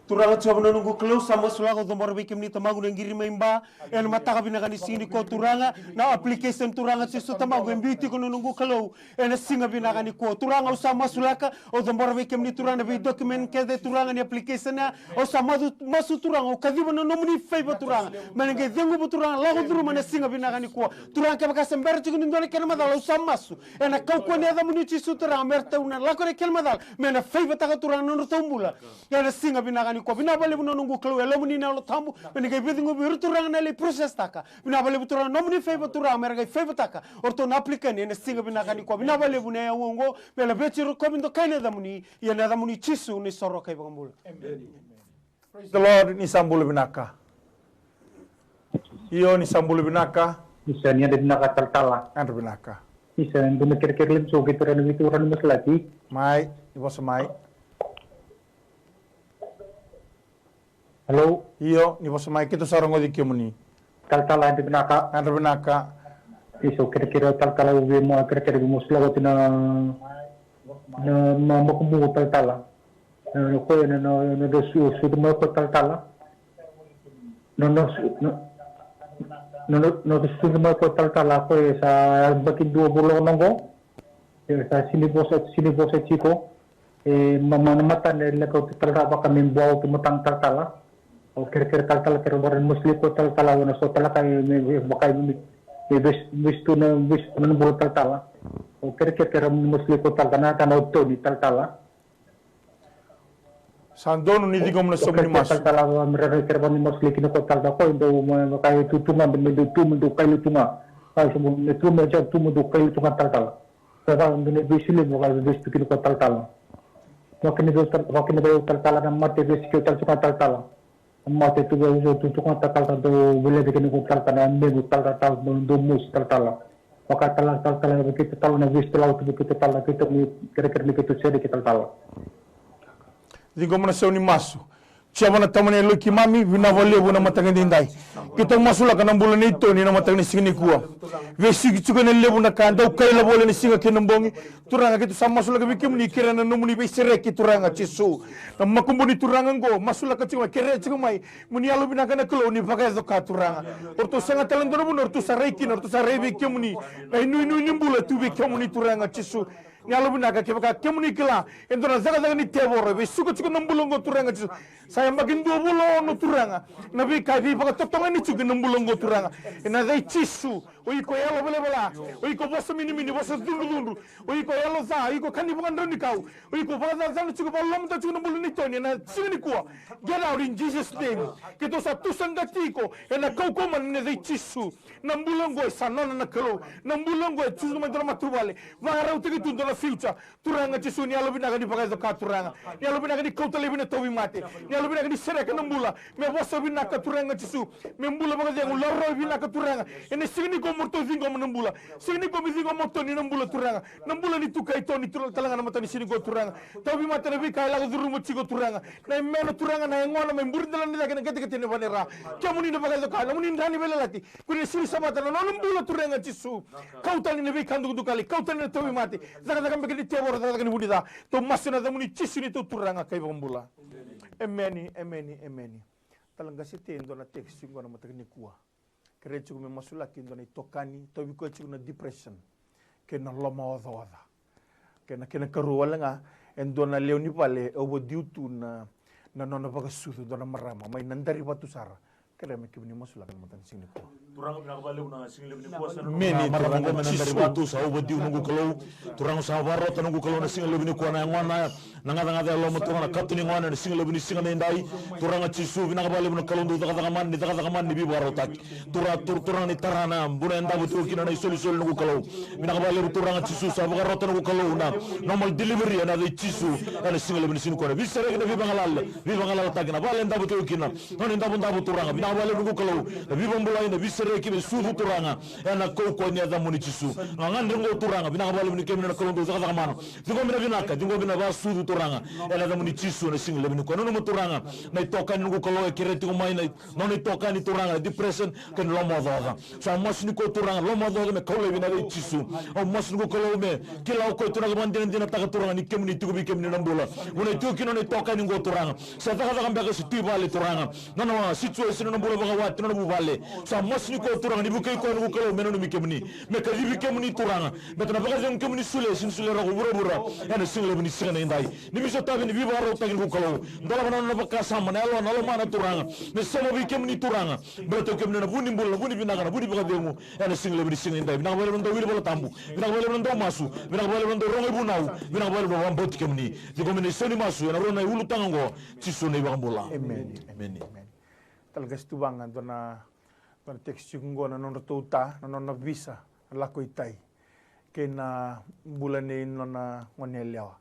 Turaga Jiova na noqu Kalou, sa masulaka, au cabora vei kemuni Tamaqu na qiri mai Ba. Ena mataka vinaka ni siga nikua Turaga, na application Turaga Jisu Tamaqu e biu tiko na noqu Kalou. Ena siga vinaka nikua Turaga, au sa masulaka, au cabora vei kemuni Turaga na veidocument kece Turaga ni application ya. Au sa masu, masu Turaga, au kaciva na nomuni favor Turaga. Me na qai ceguva Turaga, lako curuma na siga vinaka nikua. Turaga kevaka se bera tiko ni dua na kena macala, au sa masu. Ena kaukauwa ni yacamuni Jisu Turaga, me ratou na lako ena kena macala, me na favour-taka Turaga na nodratou bula. Ena siga vinaka nikua, vinaka vakalevu na noqu Kalou, e lomamuni na Yalo Tabu, me na qai veiceguvi ira Turaga na lai process-taka. Vinaka vakalevu Turaga, nomuni favor Turaga, me ra qai favour-taka o ratou na applicant ena siga vinaka nikua. Vinaka vakalevu na iyau oqo, me laveti ira o koya me dokai na yacamuni, ia na yacamuni Jisu na isoro kei Vakabula. Emeni. Praise the Lord, ni sa bula vinaka. Io, ni sa bula vinaka. Isa, ni yadra vinaka talatala. Yadra vinaka. Isa, dua na kerekere levu, so keitou rawa ni, keitou rawa ni masulaki. Mai, ni vosa mai. Hello? Io, ni vosa mai, keitou sa rogoci kemuni. Talatala, yadra vinaka. Yadra vinaka. Isa, au kerekere talatala, au via mo, kerekere via masulaki oti na, na, na makubuqu talatala. Na, na koya na, na, na, na su, sucu mai koya talatala. Na, na su, na, na, na, na sucu mai koya talatala, koya sa yabaki dua vula na qo. E sa sini vosa, sini vosa tiko. E ma, ma, na matana e leka oti talatala vaka me bua oti matana talatala. Au kerekere talatala, kerekere vaka me masulaki koya talatala, au na so talatala, e, me, me, vaka me, me, me ves, vesu tu na, vesu tu na bula talatala. Au kerekere, kerekere me masulaki koya talatala, na yacana o Toni talatala. Sa donu ni ciqoma na sobu ni masu. Talatala, me ra kerekere vaka ni masulaki kina ko talatala, ko dau ma, ma kai tu tu ga, me dau tu, me dau kai tu ga. Kai sobu, me tu, me dau tu, me dau kai tu ga talatala. Ka, ka, me na vesu levu, ka vesu tu kina ko talatala. Vaka ni vesu tal, vaka ni vesu talatala, na mate vesu kina talatala. Mate tu ga, tu tu ga talatala, dau vele kina ko talatala, me ko talatala, dau, dau mosi talatala. Vaka talatala, talatala, vaka talatala, na vesu talatala, tu vaka talatala, keitou ni kerekere ni keitou sere ki talatala. Ciqoma na sau ni masu. Jiova na Tamana e loi keimami, vinaka vakalevu na mataka edaidai. Keitou masulaka na bula nei Toni na mataka ni siga nikua. Veisiko tiko ena levu na ka dau kaila voli ena siga kei na bogi. Turaga, keitou sa masulaka vei kemuni, kerea na nomuni veisereki, Turaga Jisu. Na makubuni, Turaga, oqo masulaka tiko mai, kerea tiko mai. Mo ni yalovinaka na Kalou ni vakayaco ka, Turaga. O ratou sega tale e dua na vanua o ratou sa rai kina, o ratou sa rai vei kemuni. Na inuinui ni bula tu vei kemuni, Turaga Jisu. Ni yalovinaka, kevaka kemuni kila e dua na cakacaka ni tevoro e veisuka tiko na bula oqo, Turaga Jisu. Sa yabaki dua vula ono, Turaga, na veika e veivakatotogani tiko ena bula oqo, Turaga. Ena yaca i Jisu, o iko yalo velavela, o iko vosa minimini, vosa cudrucudru, o iko yalo ca, o iko ka ni vakadraunikau, o iko vakacacana tiko, vakalolomataka tiko na bula nei Toni ena siga nikua. Get out in Jesus' name. Keitou sa tusa qati iko ena kaukauwa mana ena yaca i Jisu. Na bula oqo e sa nona na Kalou. Na bula oqo e tu mai dua na matavuvale. Vakarautaki tu dua na future. Turaga Jisu, ni yalovinaka ni vakayaco ka, Turaga. Ni yalovinaka ni kauta laivi na tauvimate. Ni yalovinaka ni sereka na bula me vosa vinaka, Turaga Jisu. Me bula vakacegu, laurai vinaka, Turaga. Ena siga nikua mo ratou ciqoma na bula. Siga nikua me ciqoma o Toni na bula, Turaga. Na bula ni tukai Toni, Turaga, talega na mataka ni siga nikua, Turaga. Tauvimate, na veika e lako curuma tiko, Turaga. Na yamena, Turaga, na yagona, mai buri dela ni cake, na qeteqete ni vanua. Kemuni na vakayaco ka, nomuni dra ni veiyalayalati. Kua ni sili savata na nona bula, Turaga Jisu. Kau tani na veika dukadukali, kau tani na tauvimate. Cakacaka beka ni tevoro, cakacaka ni vu ni ca. Tou masu ena yacamuni Jisu, neitou Turaga kei Vakabula. Emeni, emeni, emeni. Tala qase, e dua na text oqo na mataka nikua. Kerea tiko me masulaki e dua na itokani, tauvi koya tiko na depression kei na lomaocaoca. Kei na kena ikarua wale ga, e dua na lewe ni vale e overdue tu na, na nona vakasucu, dua na marama mai Nadarivatu sara. Kerea me kemuni masulaka na mataka ni siga nikua. Turaga, vinaka vakalevu na siga levu nikua, sa na marama mai Nadarivatu sa overdue, noqu Kalou. Turaga, sa vakarota, noqu Kalou, na siga levu nikua, na yagona, na gacagaca e loma, Turaga, na kato ni gone ena siga levu ni siga nidai. Turaga Jisu, vinaka vakalevu na Kalou dau cakacaka mana, ni cakacaka mana ni veivakarautaki. Tura, tur-, Turaga, ni tara na vanua e davo tiko kina na isolisoli, noqu Kalou. Vinaka vakalevu, Turaga Jisu, sa vakarota, noqu Kalou, na normal delivery ena yaca i Jisu. Ena siga levu ni siga nikua, na veisereki, na veivagalala, veivagalalataki, na vale e davo tiko kina, nona idavodavo, Turaga. Vinaka vakalevu, noqu Kalou, na veivakabulai, na veisereki, veisucu, Turaga. Ena kaukauwa ni yacamuni Jisu. Na gagadre oqo, Turaga, vinaka vakalevu ni kemuni na Kalou dau cakacaka mana. Ciqomi na vinaka, ciqomi na vakasucu, Turaga. Ena yacamuni Jisu, ena siga levu nikua. Nanuma, Turaga, na itokani, noqu Kalou, e kerea tiko mai na nona itokani, Turaga, na depression kei na lomaocaoca. Sa masu nikua, Turaga, lomaocaoca me kau laivi ena yaca i Jisu. Au masu, noqu Kalou, me kila o koya, Turaga, vakadinadinataka, Turaga, ni kemuni, tiko vei kemuni na bula. Vanua e tiko kina nona itokani oqo, Turaga, se cakacaka beka se tu i vale, Turaga. Nona situation, nona bula vakawati, nona vuvale. Sa masu nikua, Turaga, ni vukei koya, noqu Kalou, me nanumi kemuni, me kacivi kemuni, Turaga. Baleta na vakacegu kemuni solia, sega ni solia rawa ko vuravura. Ena siga levu ni siga nidai, ni veisotavi, ni veivakarautaki, noqu Kalou. Dolava na nona vakasama, na yalona, na lomana, Turaga, me sema vei kemuni, Turaga. Baleta o kemuni na vu ni bula, na vu ni vinaka, na vu ni vakacegu. Ena siga levu ni siga nidai, vinaka vakalevu na dau wili Vola Tabu. Vinaka vakalevu na dau masu. Vinaka vakalevu na dau rogo ivunau. Vinaka vakalevu na vakabauti kemuni. Ciqomi na isau ni masu ena rua na iulutaga oqo, Jisu na iVakabula. Emeni. Emeni. Emeni. Tala qase, tu vaqo e dua na, dua na text tiko oqo, na nodratou ta, na nona visa, na lako i tai, kei na bula nei nona goneyalewa.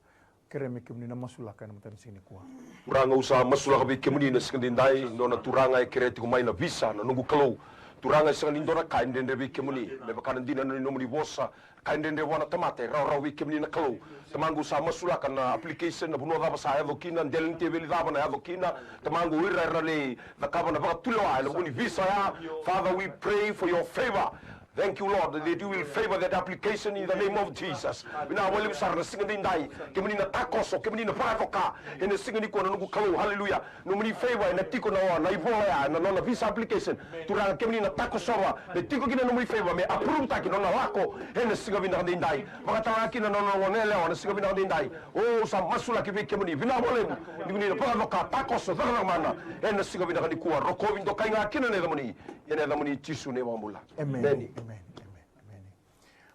Kerea me kemuni na masulaka ena mataka ni siga nikua. Turaga, au sa masulaka vei kemuni na siga nidai, nona, Turaga, e kerea tiko mai na visa, na noqu Kalou. Turaga, e sega ni dua na ka e dredre vei kemuni, me vaka na dina ni nomuni vosa. Ka e dredre vua na tamata e rawarawa vei kemuni na Kalou. Tamaqu, sa masulaka na application, na vanua cava sa yaco kina, dela ni teveli cava na yaco kina. Tamaqu, o ira era lai cakava na vakatulewa ena vuku ni visa ya. Father, we pray for your favor. Thank you, Lord, that you will favor that application in the name of Jesus. Vinaka vakalevu sara na siga nidai, kemuni na takoso, kemuni na vakacoka ena siga nikua, na noqu Kalou. Hallelujah. Nomuni favor ena tiko na, na ivola ya, na nona visa application. Turaga, kemuni na takosova me tiko kina nomuni favor, me approve-taki na nona lako ena siga vinaka nidai. Vakatalega kina na nona goneyalewa ena siga vinaka nidai. O, au sa masulaki vei kemuni, vinaka vakalevu ni kemuni na vakacoka, takoso, cakacaka mana ena siga vinaka nikua. Rokovi, dokai ga kina na yacamuni, ena yacamuni Jisu na iVakabula. Emeni. Emeni. Emeni. Emeni. Emeni.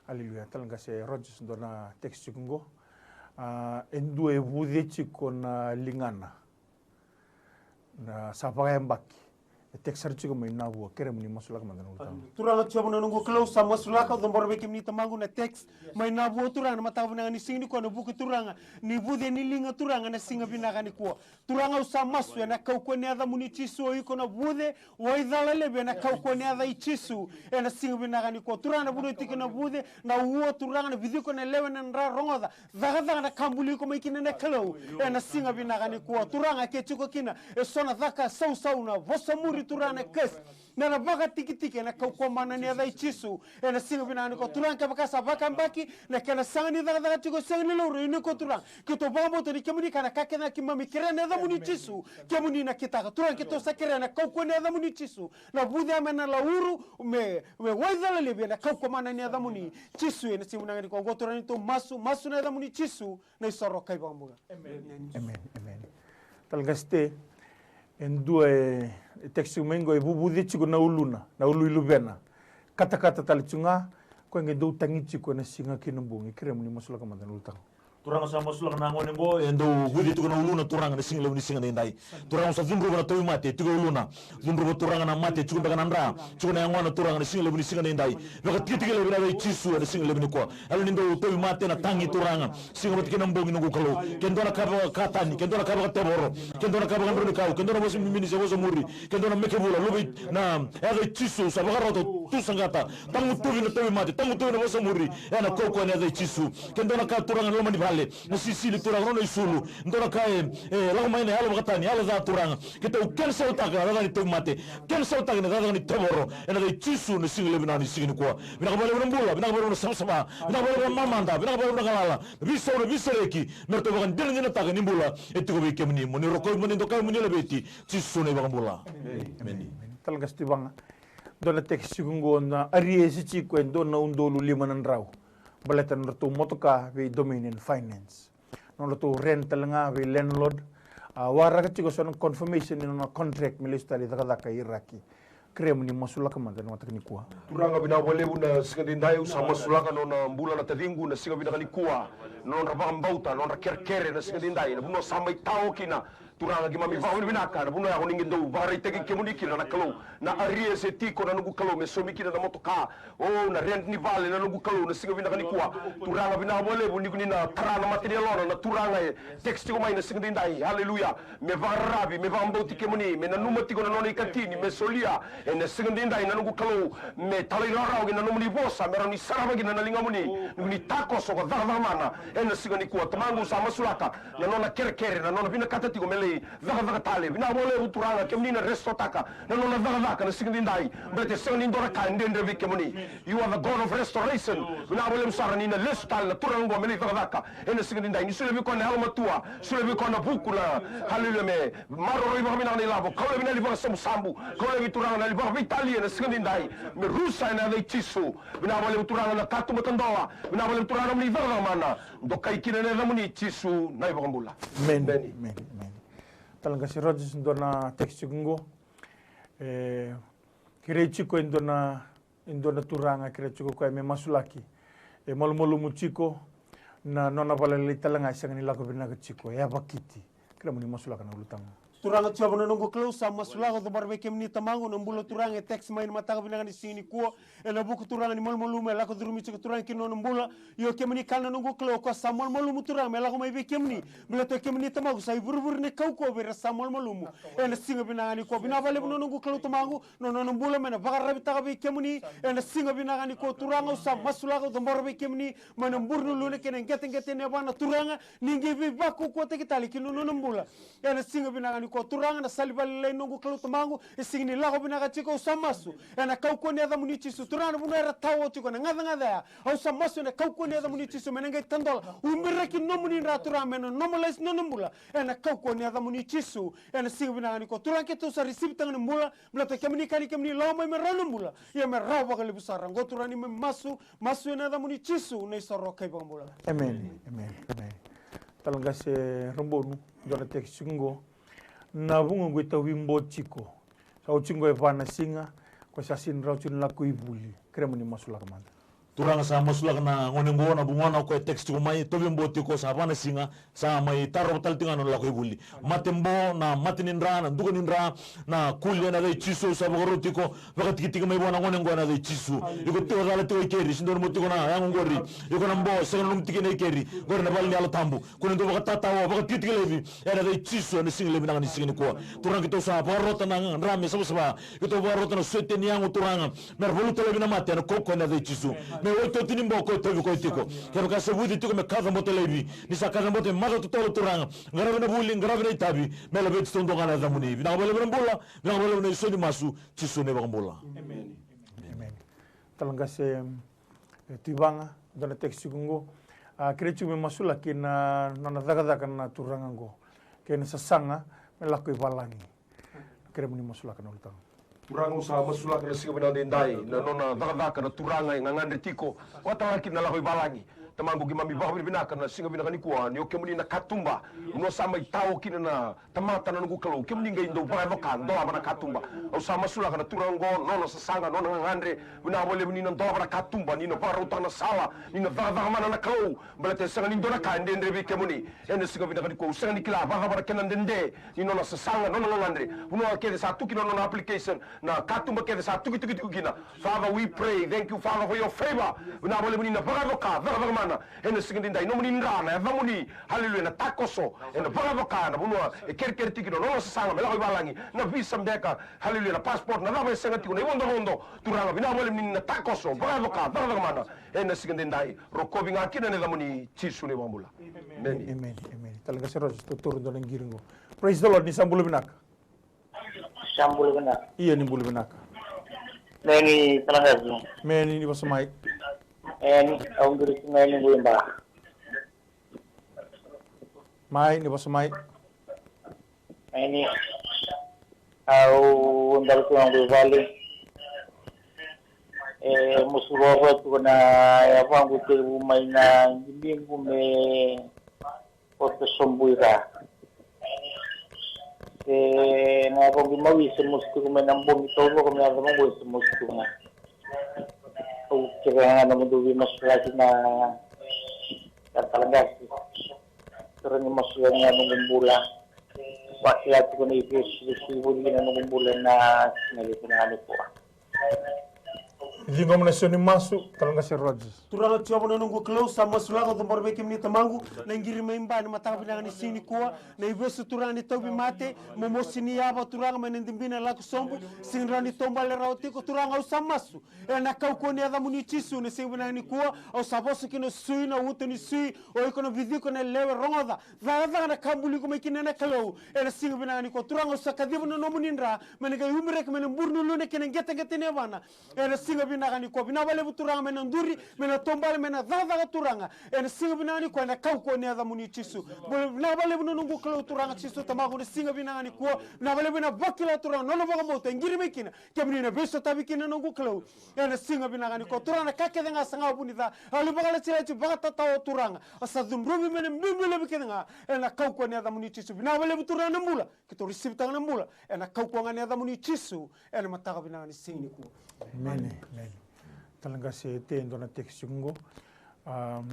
Aleluya. Tala qase Rogers, dua na text tiko oqo. A, e dua e vuce tiko na ligana. Na sa vakayabaki E text sara tiko mai Navua, kerea mo ni masulaka mada na ulutaga. Turaga Jiova na noqu Kalou, sa masulaka, au cabora vei kemuni Tamaqu na text mai Navua, Turaga, na mataka vinaka ni siga nikua, na vuku, Turaga, ni vuce ni liga, Turaga, na siga vinaka nikua. Turaga, au sa masu ena kaukauwa ni yacamuni Jisu, o iko na vuce, waicala levu, ena kaukauwa ni yaca i Jisu, ena siga vinaka nikua. Turaga, na vanua e tiko na vuce, na ua, Turaga, na viciko, na lewe, na dra, rogoca, cakacaka, na ka buli iko mai kina na Kalou, ena siga vinaka nikua. Turaga, ke tiko kina eso na caka sausau, na vosa muri, Turaga, na kesi, na, na vakatikitiki, ena kaukauwa mana ni yaca i Jisu, ena siga vinaka nikua. Turaga, kevaka sa vakayabaki na kena sega ni cakacaka tiko, sega ni laurai, io nikua, Turaga, keitou vakabauta ni kemuni ka na ka kece ga keimami kerea ena yacamuni Jisu, kemuni na kitaka. Turaga, keitou sa kerea ena kaukauwa ni yacamuni Jisu, na vuce ya me na lauru, me, me waicala levu, ena kaukauwa mana ni yacamuni Jisu, ena siga vinaka nikua. Oqo, Turaga, neitou masu, masu ena yacamuni Jisu, na iSoro ka iVakabula. Amen, amen. Tale qase, e dua e, e text tiko mai qo, e vuvuce tiko na uluna, na ulu i luvena. Katakata tale tiko ga, koya qai dau tagi tiko ena siga kei na bogi. Kerea mo ni masulaka mada na ulutaga. Turaga, sa masulaka na gone qo, e dau vuce tiko na uluna, Turaga, na siga levu ni siga edaidai. Turaga, au sa cudruva na tauvimate tiko e uluna. Cudruva, Turaga, na mate tiko beka na dra, tiko na yagona, Turaga, na siga levu ni siga edaidai. Vakatikitiki levu ena yaca i Jisu ena siga levu nikua. Yalo ni dau tauvimate na tagi, Turaga, siga vata kei na bogi, noqu Kalou. Ke dua na ka vakatani, ke dua na ka vakatevoro, ke dua na ka vakadraunikau, ke dua na vosa bibi ni se vosa muri, ke dua na meke vula, luve i, na yaca i Jisu, sa vakarota, tu saqata, tagutuvi na tauvimate, tagutuvi na vosa muri, ena kaukauwa ni yaca i Jisu. Ke dua na ka, Turaga, na loma ni vale, na sisili, Turaga, nona isulu, dua na ka e, e lako mai na yalo vakatani, yalo ca, Turaga. Keitou cancel-taka na cakacaka ni tauvimate, cancel-taka na cakacaka ni tevoro, ena yaca i Jisu, na siga levu vinaka ni siga nikua. Vinaka vakalevu na bula, vinaka vakalevu na savasava, vinaka vakalevu na mamada, vinaka vakalevu na galala, na veisau, na veisereki, me ratou vakadinadinataka ni bula e tiko vei kemuni. Mo ni rokovi, mo ni dokai, mo ni laveti, Jisu na iVakabula. Amen. Tale qase, Tivaga, dua na text tiko qo, na arrears tiko e dua na udolu lima na drau, baleta na nodratou motoka vei Dominion Finance. Nodratou rent tale ga vei landlord. A waraka tiko so na confirmation ni nona contract me lesu tale i cakacaka i Iraki. Kerea mo ni masulaka mada ena mataka nikua. Turaga, vinaka vakalevu na siga edaidai, au sa masulaka na nona bula na taciqu na siga vinaka nikua. Na nodra vakabauta, na nodra kerekere na siga edaidai, na vanua sa mai tao kina. Turaga, keimami vakavinavinaka na vanua ya ko ni qai dau vakaraitaki kemuni kina, na Kalou, na arrears e tiko, na noqu Kalou, me saumi kina na motoka, o, na rent ni vale, na noqu Kalou, na siga vinaka nikua. Turaga, vinaka vakalevu ni ko ni na tara na mata ni yalona, na Turaga, e text tiko mai na siga edaidai. Aleluya. Me vakararavi, me vakabauti kemuni, me nanuma tiko na nona ikatini, me solia ena siga edaidai, na noqu Kalou, me talairawarawa ki na nomuni vosa, me rawa ni sarava kina na ligamuni, ni ko ni takoso ka cakacaka mana ena siga nikua. Tamaqu, sa masulaka na nona kerekere, na nona vinakata tiko me lai cakacaka tale. Vinaka vakalevu, Turaga, kemuni na restore-taka na nona cakacaka na siga edaidai, baleta e sega ni dua na ka e dredre vei kemuni. You are the God of restoration. Vinaka vakalevu sara ni na lesu tale na turaga oqo me lai cakacaka ena siga edaidai. Ni solia vei koya na yalomatua, solia vei koya na vuku, na, haleluya, me maroroi vakavinaka na ilavo. Kau laivi na yali vakasabusabu, kau laivi, Turaga, na yali vakaveitalia ena siga edaidai, me rusa ena yaca i Jisu. Vinaka vakalevu, Turaga, na katuba tadola. Vinaka vakalevu, Turaga, na nomuni cakacaka mana. Dokai kina ena yacamuni Jisu na iVakabula. Amen. Amen. Amen. Amen. Tale qase Rogers, dua na text tiko qo. E kerei tiko e dua na, e dua na turaga, kerei tiko koya me masulaki. E malumalumu tiko, na nona vale lailai tale ga e sega ni lako vinaka tiko, e yavakiti. Kerea mo ni masulaka na ulutaga. Turaga Jiova na noqu Kalou, sa masulaka, au cabora vei kemuni Tamaqu na bula, Turaga, e text mai na mataka vinaka ni siga nikua. Ena vuku, Turaga, ni malumalumu e lako curumi tiko, Turaga, ki na nona bula. Io, kemuni kaya na noqu Kalou, o koya sa malumalumu, Turaga, me lako mai vei kemuni. Baleta o kemuni Tamaqu sa ivurevure ni kaukauwa vei ira sa malumalumu. Ena siga vinaka nikua, vinaka vakalevu na noqu Kalou Tamaqu, na nona bula me na vakararavitaka vei kemuni. Ena siga vinaka nikua, Turaga, au sa masulaka, au cabora vei kemuni mai na bure ni uluna kei na qeteqete ni yavana, Turaga, ni qai veivakaukauwataki tale ki na nona bula. Ena siga vinaka nikua, Turaga, na sala ni valelailai, noqu Kalou Tamaqu, e sega ni lako vinaka tiko, au sa masu ena kaukauwa ni yacamuni Jisu. Turaga, na vanua era tao tiko na gacagaca ya, au sa masu ena kaukauwa ni yacamuni Jisu, me na qai tadola, ubiraki nomuni dra, Turaga, me na normalize na nona bula ena kaukauwa ni yacamuni Jisu. Ena siga vinaka nikua, Turaga, keitou sa receive-taka na bula, baleta kemuni kaya ni kemuni lako mai me rawa na bula, ia me rawa vakalevu sara. Oqo, Turaga, neimami masu, masu ena yacamuni Jisu na iSoro ka iVakabula. Amen. Amen. Amen. Tale qase Rabonu, dua na text tiko qo. Na vugoqu e tauvi bo tiko. Sa oti qo e va na siga, ko sa sega ni rawa tiko ni lako i vuli. Kerea mo ni masulaka mada. Turaga, sa masulaka na gone qo, na vugona o koya e text tiko mai, tauvi bo tiko, sa va na siga, sa mai tarova tale tiko ga na nona lako i vuli. Mate bo, na mate ni dra, na duka ni dra, na kuli, ena yaca i Jisu, sa vakarau tiko, vakatikitiki mai vua na gone qo ena yaca i Jisu. Iko tiko cala tiko i keri, sega ni dua mo tiko na yago qori. Iko na bo, sega ni nomu tikina i keri, qori na vale ni Yalo Tabu. Ko ni dau vakatatao, vakatikitiki laivi, ena yaca i Jisu, ena siga levu vinaka ni siga nikua. Turaga, keitou sa vakarota na dra me savasava, keitou vakarota na sote ni yago, Turaga, me ra valuta laivi na mate, ena kaukaua ena yaca i Jisu. Me otioti ni bo ko e tauvi koya tiko. Kevaka se vuci tiko, me kacabote laivi. Ni sa kacabote, me maca totolo, Turaga. Qaravi na vuli, qaravi na itavi, me laveti taudua ga na yacamuni. Vinaka vakalevu na bula, vinaka vakalevu na isau ni masu, Jisu na iVakabula. Emeni. Emeni. Tala qase, e, Tui Vaga, dua na text tiko qo. A, kerei tiko me masulaki na nona cakacaka na turaga qo, kei na sasaga me lako i valagi. Kerei mo ni masulaka na ulutaga. Turaga, au sa masulaka na siga vinaka edaidai na nona cakacaka na turaga e gagadre tiko, vakatalaki na lako i valagi. Tamaqu, keimami vakavinavinaka na siga vinaka nikua ni o kemuni na katuba. Ni o sa mai tao kina na tamata, na noqu Kalou, kemuni qai dau vakayaco ka dolava na katuba. Au sa masulaka na turaga qo, nona sasaga, nona gagadre. Vinaka vakalevu ni na dolava na katuba, ni na vakarautaka na sala, ni na cakacaka mana, na Kalou. Baleta e sega ni dua na ka e dredre vei kemuni. Ena siga vinaka nikua, au sega ni kila vakacava na kena dede ni nona sasaga, nona gagadre. Vanua kece sa tu kina na nona application, na katuba kece sa tukituki tiko kina. Father, we pray. Thank you, Father, for your favor. Vinaka vakalevu ni na vakayaco ka, cakacaka mana. Ena siga edaidai, nomuni dra, na yacamuni. Haleluya, na takoso. Ena vakayaco ka na vanua e kerekere tiko kina nona sasaga me lako i valagi. Na visa beka. Haleluya, na passport, na cava e sega tiko, na ivodovodo. Turaga, vinaka vakalevu ni na takoso, vakayaco ka, cakacaka mana. Ena siga edaidai, rokovi ga kina ena yacamuni, Jisu na iVakabula. Emeni. Emeni, emeni. Tala qase Rogers, totoro dua na qiri qo. Praise the Lord, ni sa bula vinaka. Sa bula vinaka. Ia, ni bula vinaka. Meni, tala qase. Meni, ni vosa mai. Meni, au qiri tiko ga e Guiba. Mai, ni vosa mai. Meni, au dau tu ga qo i vale. E, mosu roa tiko na yavaqu, tekivu mai na qiliqu me oti sobu i ra. E, na yavaqu i mawi se mosu tiko mai na bogi taucoko, me yaco vaqo se mosu tiko ga. Au kece ga na nomudou veimasulaki na, na tala qase. Tara ni masulaki ga noqu bula. Vakila tiko na ivesu, vesu i vuli na noqu bula na siga levu na nikua. Ciqoma na isau ni masu, tala qase Rogers. Turaga Jiova na noqu Kalou, sa masulaka, au cabora vei kemuni Tamaqu na qiri mai Ba ena mataka vinaka ni siga nikua. Na ivesu, Turaga, ni tauvimate, momosi ni yava, Turaga, mai na dibi na lako sobu, sega ni rawa ni taubale rawa tiko, Turaga, au sa masu ena kaukauwa ni yacamuni Jisu. Na siga vinaka nikua, au sa vosa ki na sui, na uto ni sui, o iko na viciko, na lewe, rogoca, cakacaka na ka buli iko mai kina, na Kalou. Ena siga vinaka nikua, Turaga, au sa kaciva na nomuni dra me na qai umiraki mai na bure ni luna kei na qeteqete ni yavana. Ena siga vinaka nikua, vinaka vakalevu Turaga, me na duri, me na taubale, me na cakacaka, Turaga. Ena siga vinaka nikua, ena kaukauwa ni yacamuni Jisu. Bula, vinaka vakalevu na noqu Kalou, Turaga Jisu Tamaqu, na siga vinaka nikua. Vinaka vakalevu na vakila, Turaga, nona vakabauta e qiri mai kina, kemuni na veisotavi kina, noqu Kalou. Ena siga vinaka nikua, Turaga, na ka kece ga sa ga vunica, yalo vakalatilati, vakatatao, Turaga, a sa cudruvi mai na bibi levu kece ga. Ena kaukauwa ni yacamuni Jisu. Vinaka vakalevu Turaga na bula. Keitou receive-taka na bula ena kaukauwa ga ni yacamuni Jisu, ena mataka vinaka ni siga nikua. Emeni, emeni. Tala qase Te, dua na text qo. Am,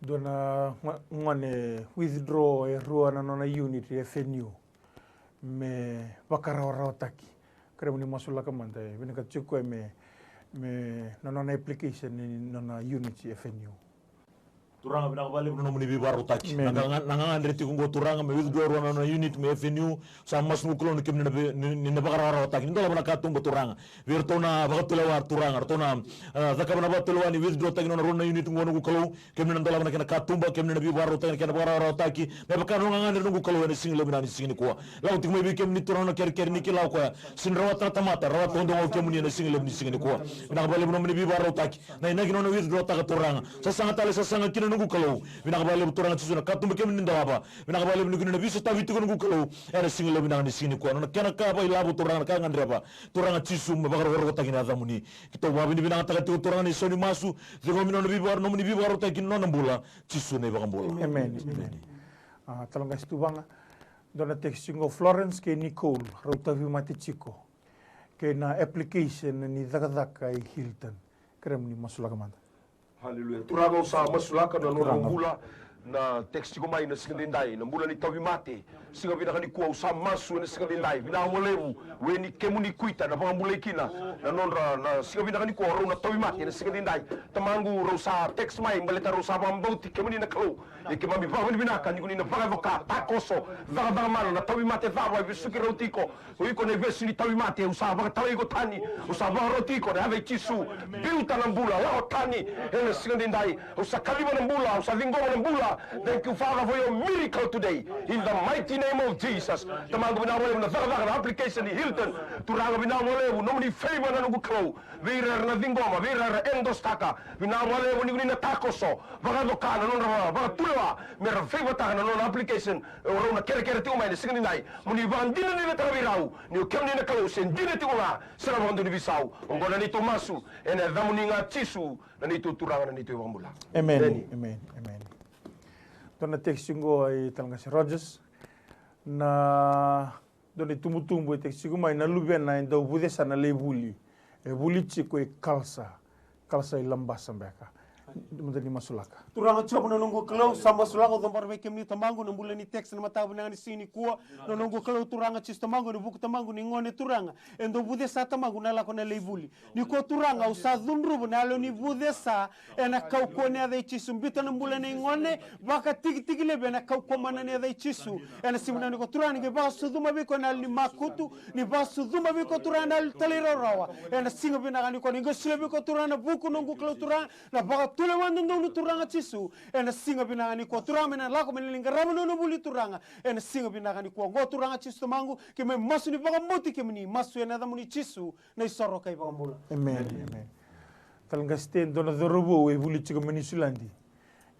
dua na go-, gone withdraw e rua na nona unit e F N U me vakarawarawataki. Kerei mo ni masulaka mada, e vinakata tiko me, me na nona application ni nona unit e F N U. Turaga, vinaka vakalevu na nomuni veivakarautaki. Emeni. Na ga-, na gagadre tiko qo, Turaga, me withdraw rua na nona unit me F N U. Sa masu, noqu Kalou, ni kemuni na vei-, ni, ni na vakarawarawataki, ni dolava na katuba, Turaga. Vei iratou na vakatulewa, Turaga, ratou na, ah, cakava na vakatulewa ni withdraw-taki nona rua na unit qo, noqu Kalou. Kemuni na dolava na kena katuba, kemuni na veivakarautaki, na kena vakarawarawataki. Me vaka na nona gagadre, noqu Kalou, ena siga levu vinaka ni siga nikua. Lako tiko mai vei kemuni, Turaga, na kerekere ni kila o koya. Sega ni rawata na tamata, rawata duadua ga o kemuni ena siga levu ni siga nikua. Vinaka vakalevu na nomuni veivakarautaki. Na inaki nona withdraw-taka, Turaga. Sasaga tale, sasaga kina, noqu Kalou. Vinaka vakalevu Turaga Jisu na katuba kemuni dolava. Vinaka vakalevu ni kemuni na veisotavi tiko, noqu Kalou. Ena siga levu vinaka ni siga nikua. Nona kena ka vakailavo, Turaga, na ka gadreva. Turaga Jisu, me vakarokorokotaki na yacamuni. Keitou vakavinavinakataka tiko, Turaga, na isau ni masu. Ciqomi nona veivakaro-, nomuni veivakarautaki ki na nona bula. Jisu na iVakabula. Emeni. Emeni. A, tala qase Tuvaga. Dua na text qo, Florence kei Nicole, rau tauvimate tiko. Kei na application ni cakacaka i Hilton. Keremuni masulaka mada. Haleluya. Turaga, au sa masulaka na nodrau bula na text tiko mai na siga daidai, na bula ni tauvimate. Siga vinaka nikua au sa masu ena siga daidai, vinaka vakalevu. Weni kemuni kuita na vakabulai kina na nodra, na siga vinaka nikua rau na tauvimate ena siga daidai. Tamaqu, rau sa text mai baleta rau sa vakabauti kemuni na Kalou. Ia keimami vakavinavinaka ni ko ni na vakayaco ka, takoso, cakacaka mana na tauvimate cava e vesuki rau tiko. O iko na ivesu ni tauvimate, au sa vakatalai iko tani, au sa vakaroti iko ena yaca i Jisu. Biuta na bula, lako tani ena siga daidai. Au sa kaciva na bula, au sa ciqoma na bula. Thank you, Father, for your miracle today. In the mighty name of Jesus. Tamaqu, vinaka vakalevu na cakacaka na application ni Hilton. Turaga, vinaka vakalevu nomuni favor na noqu Kalou. Vei ira era na ciqoma, vei ira era endorse-taka. Vinaka vakalevu ni ko ni na takoso, vakayaco ka na nodra vakatulewa, me ra favor-taka na nona application. O rau na kerekere tiko mai ena siga daidai, mo ni vakadinadinataka vei rau ni o kemuni na Kalou, se dina tiko ga, se na vakadua ni veisau. Oqo na neitou masu ena yacamuni ga Jisu, na neitou Turaga, na neitou iVakabula. Emeni. Emeni. Emeni. Emeni. Dua na text qo, e Talaqase Rogers. Na dua na itubutubu e text tiko mai, na luvena e dau vucesa na lai vuli. E vuli tiko e Kalsa. Kalsa i Labasa beka. Mada ni masulaka. Turaga Jiova na noqu Kalou, sa masulaka, au cabora vei kemuni Tamaqu na bula ni text na mataka vinaka ni siga nikua. Na noqu Kalou Turaga Jisu Tamaqu, ena vuku Tamaqu ni gone Turaga e dau vucesa Tamaqu na lako na lai vuli. Nikua Turaga au sa cudruva na yalo ni vucesa ena kaukauwa ni yaca i Jisu. Biuta na bula nei gone, vakatikitiki laivi ena kaukauwa mana ni yaca i Jisu. Ena siga vinaka nikua Turaga ni qai vakasucuma vei koya na yalo ni makutu, ni vakasucuma vei koya Turaga na yalo ni talairawarawa. Ena siga vinaka nikua ni qai solia vei koya Turaga na vuku noqu Kalou Turaga, na vakatulewa dodonu Turaga Jisu. Ena siga vinaka nikua Turaga me na lako me na lai qarava na nona vuli Turaga. Ena siga vinaka nikua oqo Turaga Jisu Tamaqu, keimami masu ni vakabauti kemuni, masu ena yacamuni Jisu, na isoro ka iVakabula. Emeni. Emeni. Talaqase, dua na cauravou e vuli tiko mai Niusiladi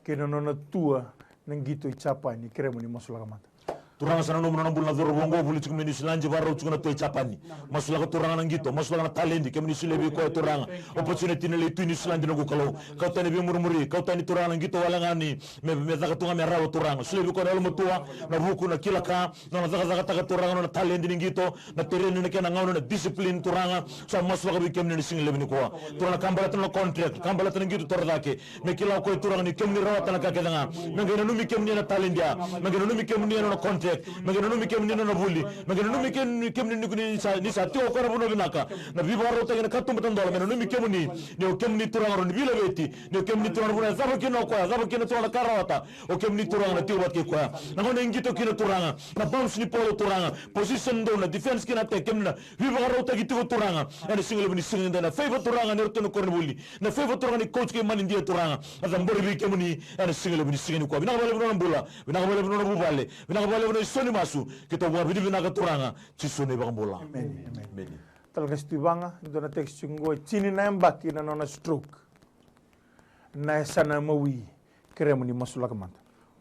kei na nona tua na qito i Japani, keremuni masulaka mada. Turaga, sa nanuma na nona bula na cauravou oqo, vuli tiko mai Niusiladi, vakarau tiko na tua i Japani. Masulaka Turaga na qito, masulaka na taledi, kemuni solia vei koya Turaga opportunity na lai tu i Niusiladi noqu Kalou. Kau tani veimurimuri, kau tani Turaga na qito wale ga ni me, me caka tu ga me rawa Turaga. Solia vei koya na yalomatua, na vuku, na kila ka, nona cakacakataka Turaga, nona taledi ni qito, na tereni, na kena gauna, na discipline Turaga. Sa masulaka vei kemuni ena siga levu nikua Turaga, na ka baleta na contract, ka baleta na qito toro cake. Me kila o koya Turaga ni kemuni rawata na ka kece ga. Me qai nanumi kemuni ena taledi ya. Me qai nanumi kemuni ena nona contract. Me qai nanumi kemuni ena nona vuli. Me qai nanumi kemuni, kemuni ni, ni sa, ni sa tiko o koya na vanua vinaka. Na veivakarautaki ena katuba tadola me nanumi kemuni. Ni o kemuni Turaga na nona veilaveti. Ni o kemuni Turaga na vanua e cava kina o koya, cava kina Turaga na ka rawata. O kemuni Turaga na tiko vata kei koya. Na gauna e qito kina Turaga, na bounce ni polo Turaga, position donu, na defense kei na attack, kemuni na veivakarautaki tiko Turaga. Ena siga levu ni siga nidai na favor Turaga ni ratou na koronivuli, na favor Turaga ni coach kei manidia Turaga. Na cabori vei kemuni ena siga levu ni siga nikua. Vinaka vakalevu na nona bula, vinaka vakalevu na nona vuvale, vinaka vakalevu na isau ni masu. Keitou vakavinavinaka Turaga, Jisu na iVakabula. Emeni. Emeni. Talaqase Tui Vaga, dua na text qo, e tini na yabaki na nona stroke. Na yasana mawi, keremuni masulaka mada.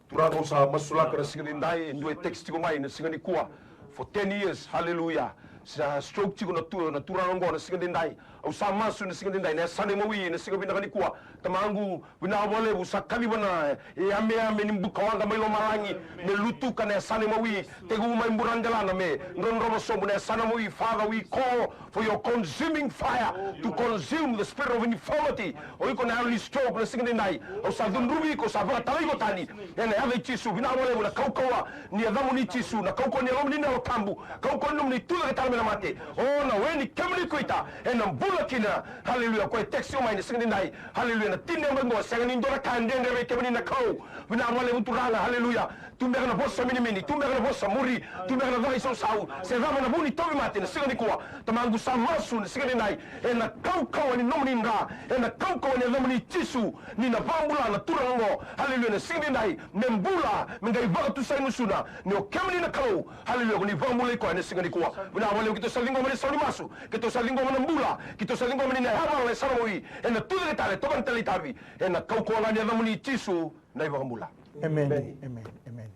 Turaga, au sa masulaka na siga daidai, e dua e text tiko mai na siga nikua. For ten years, hallelujah. Sa stroke tiko na tu, na turaga oqo na siga daidai. Au sa masu na siga daidai, na yasana mawi na siga vinaka nikua. Tamaqu, vinaka vakalevu, sa kaciva na yameyame ni buka waqa mai lomalagi me lutuka na yasana mawi. Tekivu mai buradelana me drodrova sobu na yasana mawi. Father, we call for your consuming fire to consume the spirit of infirmity. O iko na yalo ni stroke na siga daidai, au sa cudruvi iko, sa vakatalai iko tani ena yaca i Jisu. Vinaka vakalevu na kaukauwa ni yacamuni Jisu, na kaukauwa ni yalomuni na Yalo Tabu, kaukauwa ni nomuni tucake tale mai na mate. O na weni kemuni kuita ena bula kina. Haleluya. Koya e text mai na siga daidai. Haleluya. Na tini na yabaki qo, sega ni dua na ka e dredre vei kemuni na Kalou. Vinaka vakalevu Turaga. Haleluya. Tu beka na vosa minimini, tu beka na vosa muri, tu beka na caka isausau, se cava na vu ni tauvimate na siga nikua. Tamaqu, sa masu na siga daidai ena kaukauwa ni nomuni dra, ena kaukauwa ni yacamuni Jisu, ni na vakabula na turaga oqo. Haleluya. Na siga daidai me bula, me qai vakatusai gusuna ni o kemuni na Kalou. Haleluya. Ko ni vakabulai koya ena siga nikua. Vinaka vakalevu. Keitou sa ciqoma na isau ni masu, keitou sa ciqoma na bula, keitou sa ciqoma ni na yavala na yasana mawi. Ena tucake tale, toka na tale itavi ena kaukauwa ga ni yacamuni Jisu na iVakabula. Emeni. Emeni. Emeni.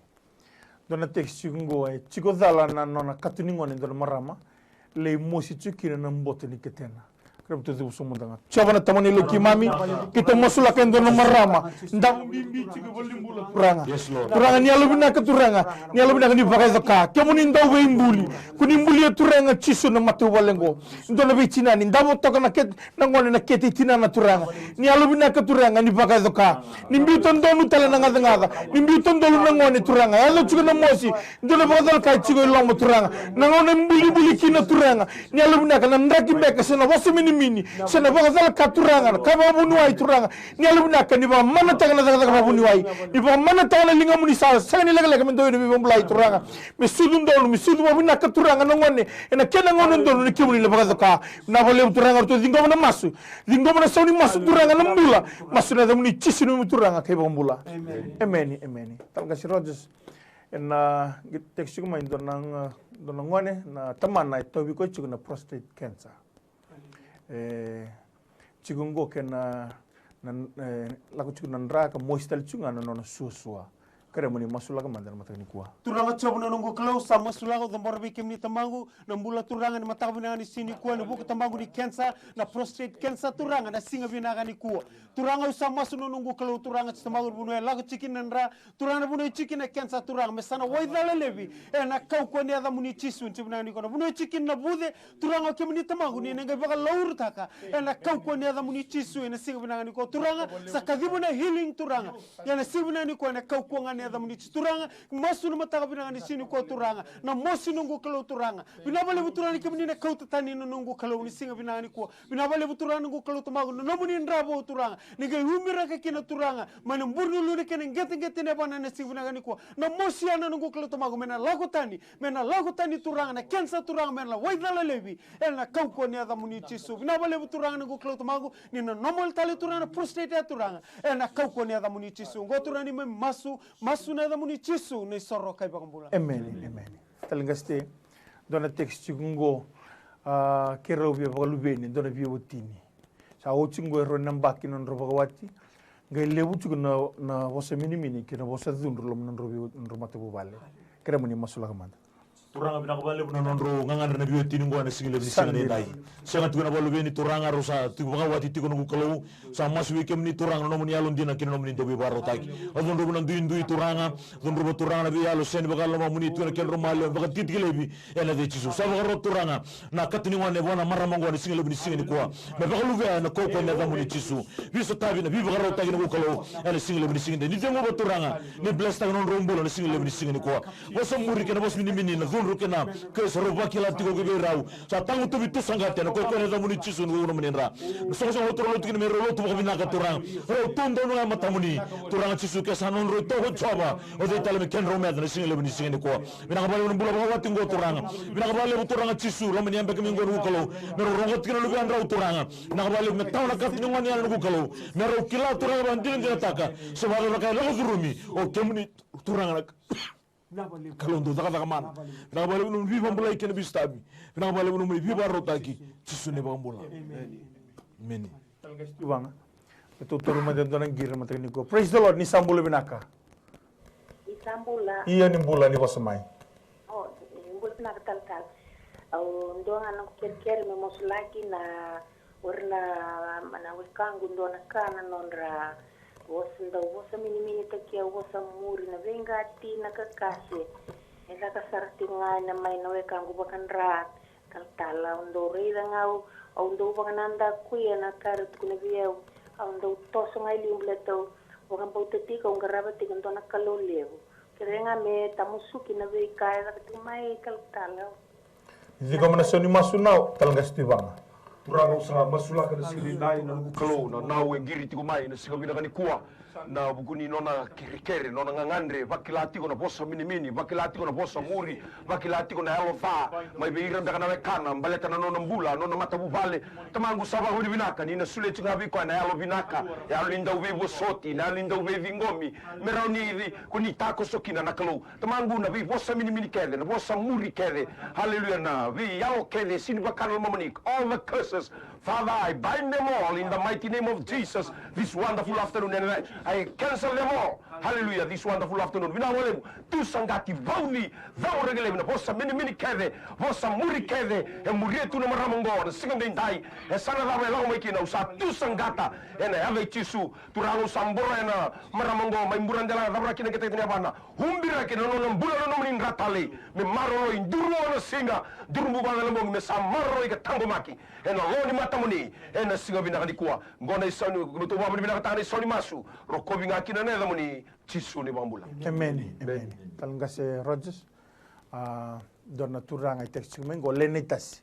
Dua na text tiko qo, e tiko cala na nona katonigone, dua na marama, lai mosi tiko kina na boto ni ketena. Kerea mo tou cuva sobu mada ga. Jiova na Tamana e lako i keimami, keitou masulaka e dua na marama. Davo bibi tiko e valenibula, Turaga. Yes, Lord. Turaga, ni yalovinaka, Turaga. Ni yalovinaka, ni vakayacoka. Kemuni Dauveibuli. Ko ni bulia, Turaga Jisu, na matavuvale oqo. Dua na veitinani. Davo toka na kete, na gone, na kete i tinana, Turaga. Ni yalovinaka, Turaga, ni vakayacoka. Ni biuta donu tale na gacagaca. Ni biuta donu na gone, Turaga. Yaco tiko na mosi. Dua na vakacalaka e tiko i loma, Turaga. Na gauna e bulibuli kina, Turaga. Ni yalovinaka, na draki beka se na vosa minimini, se na vakacalaka, Turaga, na ka vakavuniwai, Turaga. Ni yalovinaka, ni vakamanataka na cakacaka vakavuniwai. Ni vakamanataka na ligamuni sa sega ni lekaleka me dua na veivakabulai, Turaga. Me sucu donu, me sucu vakavinaka, Turaga, na gone ena kena gauna donu, ni kemuni na vakayacoka. Vinaka vakalevu, Turaga, ratou ciqoma na masu. Ciqoma na sau ni masu, Turaga, na bula. Masu ena yacamuni Jisu, neimami Turaga kei Vakabula. Emeni. Emeni, emeni. Tale qase Rogers. Ena qai text tiko mai dua na, dua na gone, na tamana e tauvi koya tiko na prostate cancer. E tiko oqo kei na, na, e, lako tiko na dra ka mosi tale tiko ga na nona suasua. Kerea mo ni masulaka mada na mataka nikua. Turaga Jiova na noqu Kalou, sa masulaka, au cabora vei kemuni Tamaqu na bula, Turaga, ni mataka vinaka ni siga nikua, ni vuku, Tamaqu, ni cancer, na prostate cancer, Turaga, na siga vinaka nikua. Turaga, au sa masu na noqu Kalou, Turaga Jisu Tamaqu, na vanua e lako tiko kina na dra, Turaga, na vanua e tiko kina na cancer, Turaga, me sa na waicala laivi ena kaukauwa ni yacamuni Jisu, ni siga vinaka nikua. Na vanua e tiko kina na vuce, Turaga, o kemuni Tamaqu, ni na qai vakalaurutaka ena kaukauwa ni yacamuni Jisu, ena siga vinaka nikua, Turaga, sa kaciva na healing, Turaga, ena siga vinaka nikua, ena kaukauwa ga ni yacamuni Jisu, Turaga. Masu na mataka vinaka ni siga nikua, Turaga, na mosi, noqu Kalou, Turaga. Vinaka vakalevu, Turaga, ni kemuni na kauta tani na noqu Kalou ni siga vinaka nikua. Vinaka vakalevu, Turaga, noqu Kalou Tamaqu, na nomuni dra vou, Turaga, ni qai umiraka kina, Turaga, mai na bure ni uluna kei na qeteqete ni yavana ena siga vinaka nikua. Na mosi ya, noqu Kalou Tamaqu, me na lako tani, me na lako tani, Turaga, na cancer, Turaga, me na waicala laivi ena kaukauwa ni yacamuni Jisu. Vinaka vakalevu, Turaga, noqu Kalou Tamaqu, ni na normal tale, Turaga, na prostate ya, Turaga, ena kaukauwa ni yacamuni Jisu. Oqo, Turaga, ni mai masu, masu ena yacamuni Jisu, na iSoro ka iVakabula. Emeni, emeni. Tale qase, dua na text tiko oqo, a, keirau via vakaluveni dua na veiwatini. Sa oti oqo e rua na yabaki na nodrau vakawati. Qai levu tiko na, na vosa minimini kei na vosa cudru loma ni nodrau veiwa-, nodrau matavuvale. Kerea mo ni masulaka mada. Turaga, vinaka vakalevu na nodrau gagadre na veiwatini oqo ena siga levu ni siga nidai. Sega tiko na vakaluveni, Turaga, rau sa tiko vakawati tiko, noqu Kalou. Sa masu vei kemuni, Turaga, na nomuni yalodina kei na nomuni dauveivakarautaki. Au cudruva na duidui, Turaga. Cudruva, Turaga, na veiyalo sega ni vakalomamuni tu ena kedrau maliwa, vakatikitiki laivi ena yaca i Jisu. Sa vakarau, Turaga, na katonigone vua na marama oqo ena siga levu ni siga nikua, me vakaluvea ena kaukauwa ni yacamuni Jisu. Veisotavi na veivakarautaki, noqu Kalou, ena siga levu ni siga nidai. Ni ceguva, Turaga, ni blesstaka na nodrau bula ena siga levu ni siga nikua. Vosa muri kei na vosa minimini, na cudru kei na curse, rau vakila tiko vei rau. Sa tagutuvi, tusaqati ena kaukauwa ni yacamuni Jisu, noqu nomuni dra. Na soqosoqo, Turaga, lotu kina me rau lotu vakavinaka, Turaga. Rau tu donu ga e matamuni, Turaga Jisu, ke sa nodrau itovo, Jiova, o cei tale me kedrau meca ena siga levu ni siga nikua. Vinaka vakalevu na bula vakawati oqo, Turaga. Vinaka vakalevu, Turaga Jisu, loma ni yabaki mai oqo, noqu Kalou, me rau rogoca tiko na luvedrau, Turaga. Vinaka vakalevu me tawa na katonigone yani, noqu Kalou, me rau kila, Turaga, vakadinadinataka se vakacava na ka e lako curumi. O kemuni, Turaga, na Kalou dau cakacaka mana. Vinaka vakalevu na nomuni veivakabulai kei na veisotavi. Vinaka vakalevu na nomuni veivakarautaki. Jisu na iVakabula. Emeni. Emeni. Turaga, tou taura mada e dua na qiri ena mataka nikua. Praise the Lord, ni sa bula vinaka. Ni sa bula. Ia, ni bula, ni vosa mai. O, ni bula vinaka talatala. Au dua ga na noqu kerekere me masulaki na O ira na, na wekaqu, dua na ka na nodra vosa, dau vosa miniminitaki au, vosa muri na veiqati, na kakase. E caka sara tiko ga ena mai na wekaqu vakadra, talatala. Au dau raica ga au, au dau vakanadakuya na ka era tukuna vei au. Au dau toso ga e liu baleta au vakabauta tiko, au qarava tiko e dua na Kalou levu. Kerea ga me tamusuki na veika e caka tiko mai, talatala. Ni ciqoma na sau ni masu, nau, talatala qase Tuivaga. Turaga, au sa masulaka na siga nidai, na noqu Kalou, na nau e qiri tiko mai na siga vinaka nikua. Na vuku ni nona kerekere, nona gagadre, vakila tiko na vosa minimini, vakila tiko na vosa muri, vakila tiko na yalo ca mai vei ira beka na wekana, baleta na nona bula, nona matavuvale. Tamaqu, sa vakavinavinaka ni na solia tiko ga vei koya na yalo vinaka, yalo ni dau veivosoti, na yalo ni dau veiciqomi, me rawa ni, ko ni takoso kina, na Kalou. Tamaqu, na veivosa minimini kece, na vosa muri kece, hallelujah, na veiyalo kece sega ni vaka na lomamuni, all the curses, Father, I bind them all in the mighty name of Jesus this wonderful afternoon, and I, I cancel them all. Hallelujah, this wonderful afternoon. Vinaka vakalevu. Tusaqati, vauci, cau, Raki Levu, na vosa minimini kece, vosa muri kece e muria tu na marama oqo na siga edaidai. E sa na cava e lako mai kina, au sa tusaqata ena yaca i Jisu. Turaga, au sa boroya na marama oqo mai Buradela, cava na kina, Qeteqete ni Yavana. Ubiraki na nona bula na nomuni dra talei me maroroi, duru o na siga, duru buvaga na bogi me sa maroroi ka taqomaki ena lo ni matamuni ena siga vinaka nikua. Oqo na isau ni, kemudou vakavinavinakataka na isau ni masu, rokovi ga kina na yacamuni, Jisu na iVakabula. Emeni, emeni. Talatala qase Rogers, a, dua na turaga e text tiko mai qo, Lenei Tasi.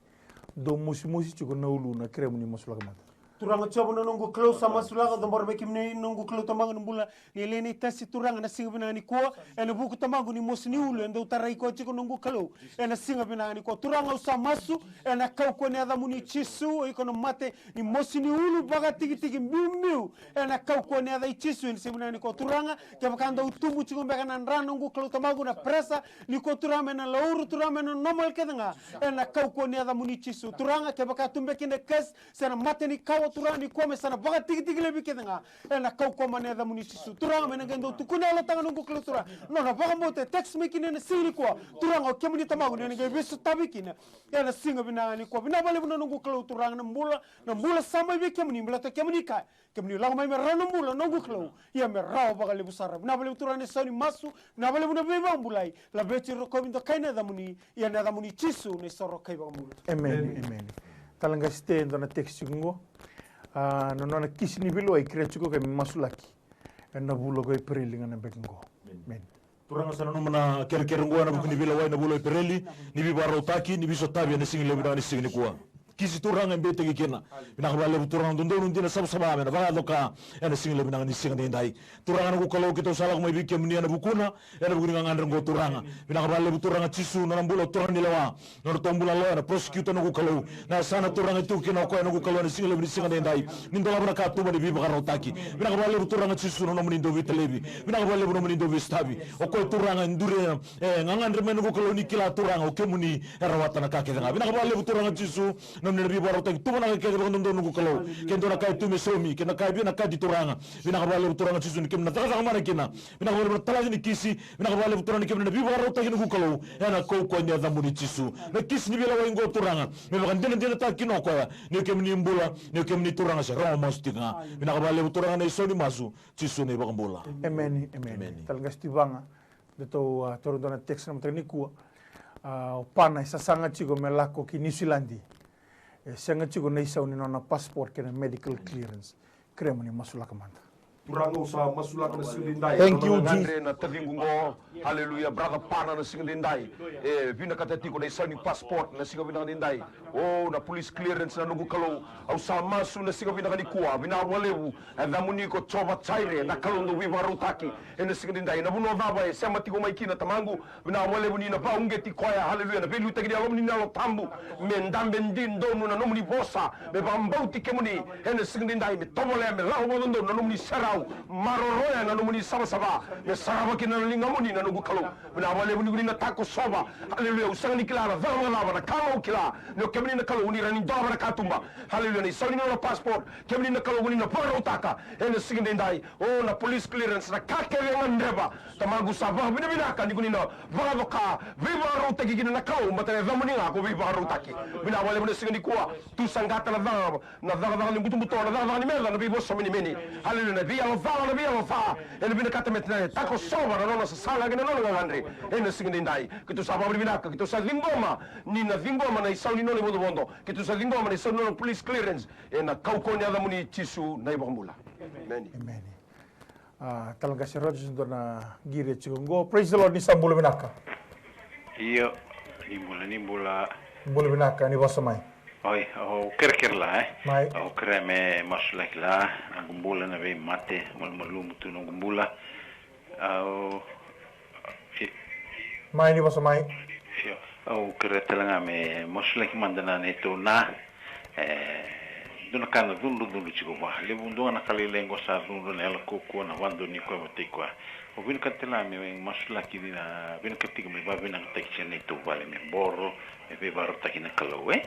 Dou mosimosi tiko na uluna, keremuni masulaka mada. Turaga Jiova na noqu Kalou, sa masulaka, cabora vei kemuni noqu Kalou, tamaqu na bula nei Lenei Tasi, Turaga, na siga vinaka nikua. Ena vuku, tamaqu, ni mosi ni ulu e dau tarai koya tiko, noqu Kalou, ena siga vinaka nikua. Turaga, au sa masu ena kaukauwa ni yacamuni Jisu, o iko na mate ni mosi ni ulu vakatikitiki biubiu, ena kaukauwa ni yaca i Jisu, ena siga vinaka nikua. Turaga, kevaka dau tubu tiko beka na dra, noqu Kalou, tamaqu, na pressure nikua, Turaga, me na lauru, Turaga, me na normal kece ga, ena kaukauwa ni yacamuni Jisu. Turaga, kevaka tu beka kina case se na mate ni kawa, Turaga, nikua me sa na vakatikitiki laivi kece ga, ena kaukauwa ni yacamuni Jisu. Turaga, me na qai dau tukuna e Yalo Tabu, noqu Kalou, Turaga, nona vakabauta e text mai kina ena siga nikua. Turaga, o kemuni, tamaqu, ni na qai veisotavi kina ena siga vinaka nikua. Vinaka vakalevu na noqu Kalou, Turaga, na bula, na bula sa mai vei kemuni, baleta kemuni kaya, kemuni lako mai me rawa na bula, noqu Kalou, ia me rawa vakalevu sara. Vinaka vakalevu, Turaga, na isau ni masu, vinaka vakalevu na veivakabulai. Laveti, rokovi, dokai na yacamuni, ia na yacamuni Jisu na isoro kei Vakabula. Emeni, emeni. Talatala qase, e dua na text tiko qo. A, na nona kisi ni veilewai, kerea tiko o koya me masulaki ena vula ko Epereli ga na beka qo. Emeni. Turaga, sa nanuma na kerekere oqo ena vuku ni veilewai ena vula o Epereli, ni veivakarautaki, ni veisotavi ena siga levu vinaka ni siga nikua. Kisi, Turaga, e beitaki kina. Vinaka vakalevu, Turaga, dodonu dina savasava me na vakayaco ka ena siga levu vinaka ni siga edaidai. Turaga, noqu Kalou, keitou sa lako mai vei kemuni ena vukuna, ena vuku ni gagadre oqo, Turaga. Vinaka vakalevu, Turaga Jisu, nona bula o turaga ni lewa, nodratou bula loya na prosecutor, noqu Kalou. Na yasana, Turaga, e tu kina o koya, noqu Kalou, ena siga levu ni siga edaidai, ni dolava na katuba ni veivakarautaki. Vinaka vakalevu, Turaga Jisu, na nomuni dau veitalevi. Vinaka vakalevu na nomuni dau veisotavi. O koya, Turaga, e duri, e gagadre mai, noqu Kalou, ni kila, Turaga, o kemuni e rawata na ka kece ga. Vinaka vakalevu, Turaga Jisu, na nomuni na veivakarautaki tu vinaka kece vakadodonu, noqu Kalou. Ke dua na ka e tu me saumi, ke na ka e vinakati, Turaga, vinaka vakalevu, Turaga Jisu, ni keimami na cakacaka mana kina. Vinaka vakalevu na talaci ni kisi. Vinaka vakalevu, Turaga, ni keimami na veivakarautaki, noqu Kalou, ena kaukauwa ni yacamuni Jisu. Na kisi ni veilewai oqo, Turaga, me vakadinadinataka kina o koya ni o kemuni bula, ni o kemuni, Turaga, se rawa masu tiko ga. Vinaka vakalevu, Turaga, na isau ni masu, Jisu na iVakabula. Emeni, emeni. Emeni. Talatala qase Tivaga, datou, a, taura dua na text na mataka nikua. A, o Pana e sasaga tiko me lako ki Niusiladi. E sega tiko na isau ni nona passport kei na medical clearance. Keremuni masulaka mada. Turaga, au sa masulaka na siga edaidai. Thank you, Jesus. Gagadre na taciqu oqo. Hallelujah, brother Pana, na siga edaidai. E vinakata tiko na isau ni passport na siga vinaka edaidai. O, na police clearance, na noqu Kalou. Au sa masu na siga vinaka nikua. Vinaka vakalevu. E yacamuni ko Jiova Jaire, na Kalou dau veivakarautaki. Ena siga edaidai, na vanua cava e sema tiko mai kina, tamaqu, vinaka vakalevu ni na vakauqeti koya, haleluya, na veiliutaki ni Yalomuni na Yalo Tabu, me dabe dodonu na nomuni vosa, me vakabauti kemuni ena siga edaidai, me tovolea, me lako vakadodonu na nomuni serau, maroroya na nomuni savasava, me sarava kina na ligamuni, na noqu Kalou. Vinaka vakalevu ni ko ni na takosova, haleluya, au sega ni kila na cava vakacava, na ka ga au kila ni o kemuni na Kalou, ni rawa ni dolava na katuba, haleluya, na isau ni nona passport, kemuni na Kalou, ko ni na vakarautaka ena siga edaidai. O, na police clearance, na ka kece e gadreva, tamaqu, sa vakavinavinaka ni ko ni na vakacoka, veivakarautaki kina, na Kalou, baleta na yacamuni ga ko veivakarautaki. Vinaka vakalevu na siga nikua. Tusaqata na caka, na cakacaka ni butobuto, na cakacaka ni meca, na veivosa minimini, haleluya, na veiyalo ca, na veiyalo ca ena vinakata me takosova na nona sasaga kei na nona gagadre ena siga edaidai. Keitou sa vakavinavinaka, keitou sa ciqoma ni na ciqoma na isau ni nona ivodovodo, keitou sa ciqoma na isau ni nona police clearance, ena kaukauwa ni yacamuni Jisu na iVakabula. Emeni. Emeni. A, talatala qase Rogers, dua na qiri e tiko qo. Praise the Lord, ni sa bula vinaka. Io, ni bula, ni bula. Bula vinaka, ni vosa mai. Oi, au kerekere la, e? Mai. Au kerea me masulaki la, noqu bula na veimate, malumalumu tu noqu bula. Au, i- Mai, ni vosa mai. Io, au kerea tale ga me masulaki mada na neitou na, e, dua na ka na cudrucudru tiko vua. Levu dua na ka lailai oqo sa cudru, na yalo kaukaua, na vakadonui koya vata kei koya. Au vinakata tale ga me masulaki ni na vinakata tiko me vavinakataki se neitou vale me boro, me veivakarautaki na Kalou, e?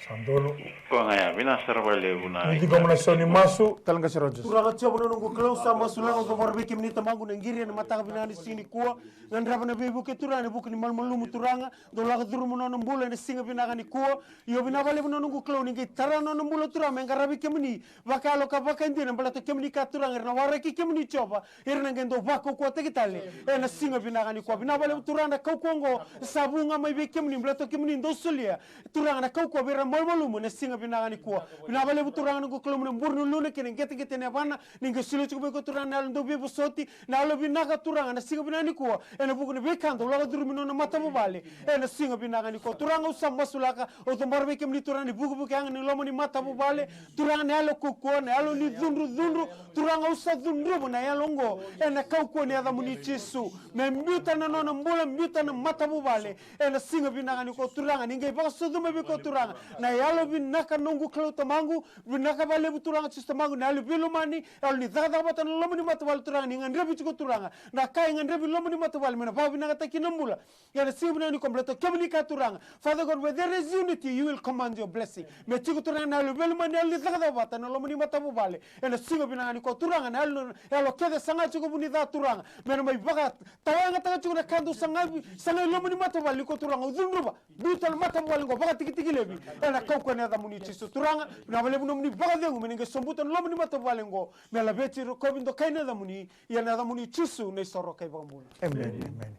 Sa donu. Koya ga ya, vinaka sara vakalevu na. Ni ciqoma na sau ni masu, Tale Qase Rogers. Turaga Jiova na noqu Kalou, sa masulaka, au cabora vei kemuni Tamaqu na qiri ena mataka vinaka ni siga nikua. Gadreva na veivuke Turaga ena vuku ni malumalumu Turaga, dau lako curuma na nona bula ena siga vinaka nikua. Io, vinaka vakalevu na noqu Kalou, ni qai tara na nona bula Turaga me qaravi kemuni vakayalo ka vakaidina, baleta kemuni kaya Turaga, era na waraki kemuni Jiova, era na qai dau vakaukauwataki tale ena siga vinaka nikua. Vinaka vakalevu Turaga na kaukauwa oqo sa vu ga mai vei kemuni, baleta kemuni dau solia Turaga na kaukauwa vei ira na malumalumu ena siga vinaka nikua. Vinaka vakalevu Turaga na noqu Kalou na bure ni uluna kei na qeteqete ni yavana, ni qai solia tiko vei koya Turaga na yalo dau veivosoti, na yalo vinaka Turaga na siga vinaka nikua, ena vuku ni veika dau lako curumi nona matavuvale ena siga vinaka nikua. Turaga au sa masulaka, au cabora vei kemuni Turaga na ivukevuke yaga ni loma ni matavuvale, Turaga na yalo kaukauwa, na yalo ni cudrucudru, Turaga au sa cudruva na yalo oqo ena kaukauwa ni yacamuni Jisu. Me biuta na nona bula, biuta na matavuvale ena siga vinaka nikua Turaga, ni qai vakasucuma vei koya Turaga na yalo vinaka noqu Kalou Tamaqu. Vinaka vakalevu Turaga Jisu Tamaqu na yalo veilomani, yalo ni cakacaka vata na loma ni matavuvale Turaga, ni gadrevi tiko Turaga na ka e gadrevi loma ni matavuvale me na vakavinakataki na bula. Ia na siga vinaka nikua baleta kemuni kaya Turaga, Father God, where there is unity, you will command your blessing. Me tiko Turaga na yalo veilomani, yalo ni cakacaka vata na loma ni matavuvale ena siga vinaka nikua Turaga, na yalo, yalo kece saga tiko vu ni ca Turaga, me na mai vakatawayagataka tiko na ka dau sagai, sagai loma ni matavuvale nikua Turaga, au cudruva, biuta na matavuvale oqo vakatikitiki laivi ena kaukauwa ni yacamuni Jisu Turaga. Vinaka vakalevu nomuni vakacegu me na qai sobuta na loma ni matavuvale oqo, me laveti, rokovi, dokai na yacamuni. Ia na yacamuni Jisu na isoro kei Vakabula. Emeni, emeni.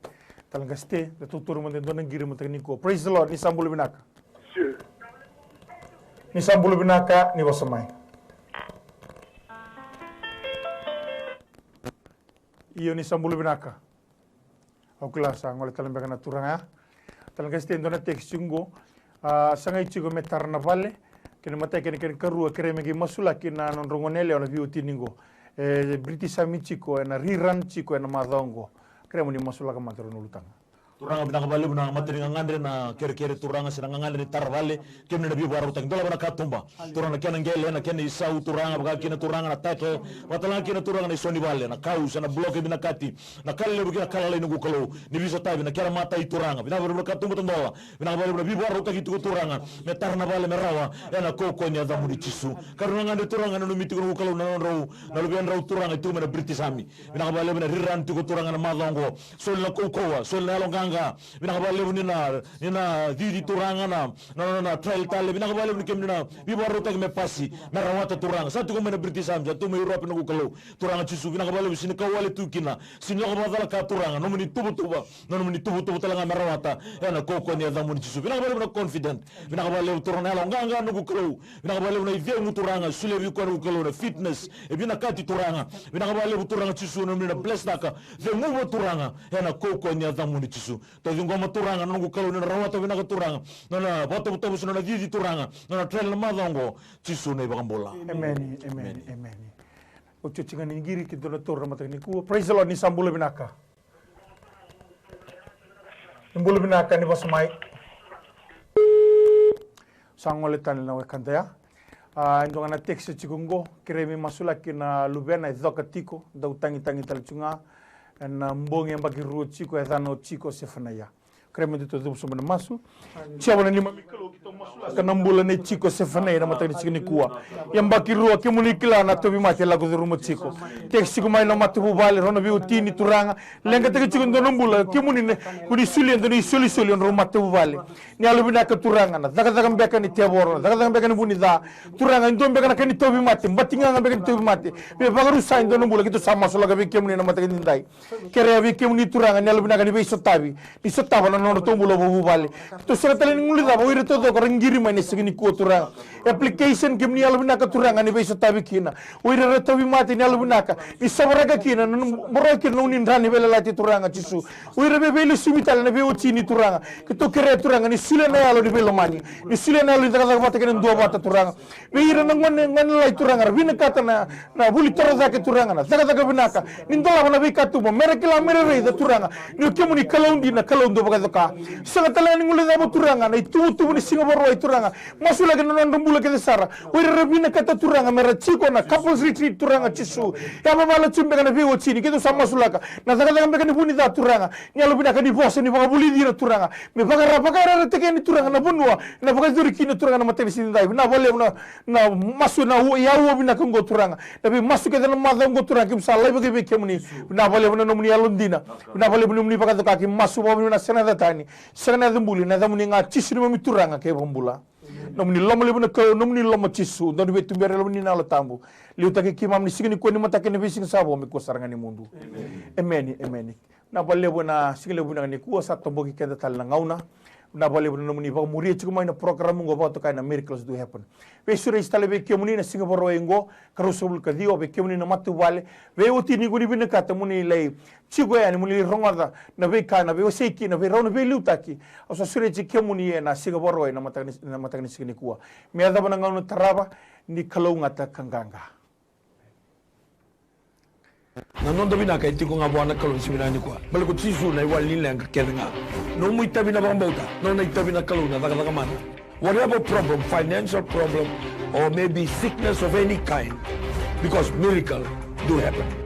Tale Qase, da tautauri mada e dua na qiri mataka nikua. Praise the Lord, ni sa bula vinaka. Ni sa bula vinaka, ni vosa mai. Io, ni sa bula vinaka. Au kila sa gole tale beka na turaga ya. Tale Qase, e dua na text tiko qo. A, sagai tiko me tara na vale. Kena imatai, kena, kena ikarua, kerea me qai masulaki na nodrau gone yalewa na veiwatini qo. E British Army tiko, ena rerun tiko ena macawa qo. Kerea mo ni masulaka mada rau na ulutaga. Turaga, vinaka vakalevu na mata ni gagadre, na kerekere Turaga, se na gagadre ni tara vale. Kemuni na veivakarautaki, dolava na katuba. Turaga, na kena qele, na kena isau Turaga, vaka kina Turaga na title. Vakatalega kina Turaga na isau ni vale, na kau se na block e vinakati, na ka lelevu kei na ka lalai, noqu Kalou. Ni veisotavi na kena matai Turaga. Vinaka vakalevu na katuba tadola. Vinaka vakalevu na veivakarautaki tiko Turaga me tara na vale me rawa, ena kaukauwa ni yacamuni Jisu. Karua na gagadre Turaga, nanumi tiko, noqu Kalou, na nodrau, na luvedrau Turaga e tiko mai na British Army. Vinaka vakalevu na rerun tiko Turaga na macawa oqo. Soli na kaukauwa, soli na yaloqaqa. Vinaka vakalevu ni na, ni na cici Turaga na, na, na, na trial tale. Vinaka vakalevu ni kemuni na veivakarautaki me pasi, me rawata Turaga. Sa tiko mai na British Army, sa tu mai Europe, noqu Kalou. Turaga Jisu, vinaka vakalevu, sini kau wale tu kina, sini lako vakacalaka Turaga, nomuni tuvatuva, na nomuni tuvatuva talega me rawata, ena kaukauwa ni yacamuni Jisu. Vinaka vakalevu na confident. Vinaka vakalevu Turaga na yaloqaqa, noqu Kalou. Vinaka vakalevu na icegu Turaga, solia vei koya, noqu Kalou, na fitness e vinakati Turaga. Vinaka vakalevu Turaga Jisu, na nomuni na blesstaka, ceguva Turaga, ena kaukauwa ni yacamuni Jisu. Tauci qoma Turaga, noqu Kalou, ni na rawata vinaka Turaga na nona vakatovotovo se na nona cici Turaga, na nona trial na macawa oqo. Jisu na iVakabula. Emeni, emeni, emeni. Otioti ga ni qiri, keitou na taura na mataka nikua. Praise the Lord, ni sa bula vinaka. Ni bula vinaka, ni vosa mai. Sa gole tale na wekada ya. A, e dua ga na text tiko qo, kerea me masulaki na luvena e coka tiko, dau tagitagi tale tiko ga. Ena bogi yabaki rua tiko, e yacana o Jiko Sefanaia. Kerea me datou cuva sobu ena masu. Jiova na neimami Kalou, keitou masulaka na bula nei Jiko Sefanaia ena mataka ni siga nikua. Yabaki rua, kemuni kila na tauvimate e lako curuma Jiko. Text tiko mai na matavuvale, rau na veiwatini Turaga. Leqataki tiko e dua na bula, kemuni na, ko ni solia e dua na isolisoli e nodrau matavuvale. Ni yalovinaka Turaga, na cakacaka beka ni tevoro, na cakacaka beka ni vu ni ca. Turaga, e dua beka na ka ni tauvimate, batigaga beka ni tauvimate. Me vakarusa e dua na bula, keitou sa masulaka vei kemuni ena mataka ni dai. Kerea vei kemuni Turaga ni yalovinaka ni veisotavi, ni sotava na nodratou bula vakavuvale. Keitou sega tale ni guilecava o ira taucoko era qiri mai ena siga nikua Turaga. Application, kemuni yalovinaka Turaga ni veisotavi kina. O ira era tauvimate ni yalovinaka ni sovaraka kina, na, na, boraka kina na nomuni dra ni veiyalayalati Turaga Jisu. O ira veiveilesui tale na veiwatini Turaga. Keitou kerea Turaga ni solia na yalo ni veilomani. Ni solia na yalo ni cakacaka vata kei na duavata Turaga. Vei ira na gone, gone lalai Turaga, ra vinakata na, na vuli torocake Turaga, na cakacaka vinaka. Ni dolava na veikatuba, mera kila, mera raica Turaga ni o kemuni Kalou dina, Kalou dau vakayaco Ka sega tale ga ni guilecava, Turaga, na ituvatuva ni siga Vakarauwai, Turaga. Masulaki na nodra bula kece sara. O ira era vinakata, Turaga, me ra tiko na couples retreat, Turaga Jisu. E a vavala tu beka na veiwatini, keitou sa masulaka. Na cakacaka beka ni vu ni ca, Turaga. Ni yalovinaka ni vosa, ni vakavulici ira, Turaga. Me vakara, vakayagataki yani, Turaga, na vanua ena vakayacori kina, Turaga, na matanisiga edaidai. Vinaka vakalevu na, na masu, na u-, iyau vinaka oqo, Turaga. Na veimasu kece na macawa oqo, Turaga, keimami sa laiva ki vei kemuni. Vinaka vakalevu na nomuni yalodina. Vinaka vakalevu na nomuni vakacokaki. Masu vakavinavinaka, sega na yaca tani, sega na yaca buli, na yacamuni ga, Jisu neimami Turaga kei Vakabula. Nomuni loma levu na Kalou, nomuni loma, Jisu, dau ni veituberi e lomani na Yalo Tabu. Liutaki keimami ni siga nikua, ni mataka, ni veisiga sa vo, me kua sara ga ni mudu. Emeni, emeni. Vinaka vakalevu ena siga levu vinaka nikua, sa toboki keda tale na gauna. Vinaka vakalevu na nomuni vakamuria tiko mai na program oqo vakatokai na Miracles Do Happen. Veisureti tale vei kemuni na siga Vakarauwai oqo, ka ruasagavulu ka ciwa, vei kemuni na matavuvale. Veiwatini, ko ni vinakata mo ni lai tiko yani, mo ni lai rogoca na veika ena veiwasei kina, veirau na veiliutaki. Au sa sureti kemuni ena siga Vakarauwai, na mataka ni, na mataka ni siga nikua. Me yacova na gauna tarava, ni kalougata ka qaqa. Na noda vinaka e tiko ga vua na Kalou ni siga vinaka nikua. Baleta ko Jisu na iwali ni leqa kece ga. Nomu itavi na vakabauta, nona itavi na Kalou na cakacaka mana. Whatever problem, financial problem, or maybe sickness of any kind, because miracle do happen.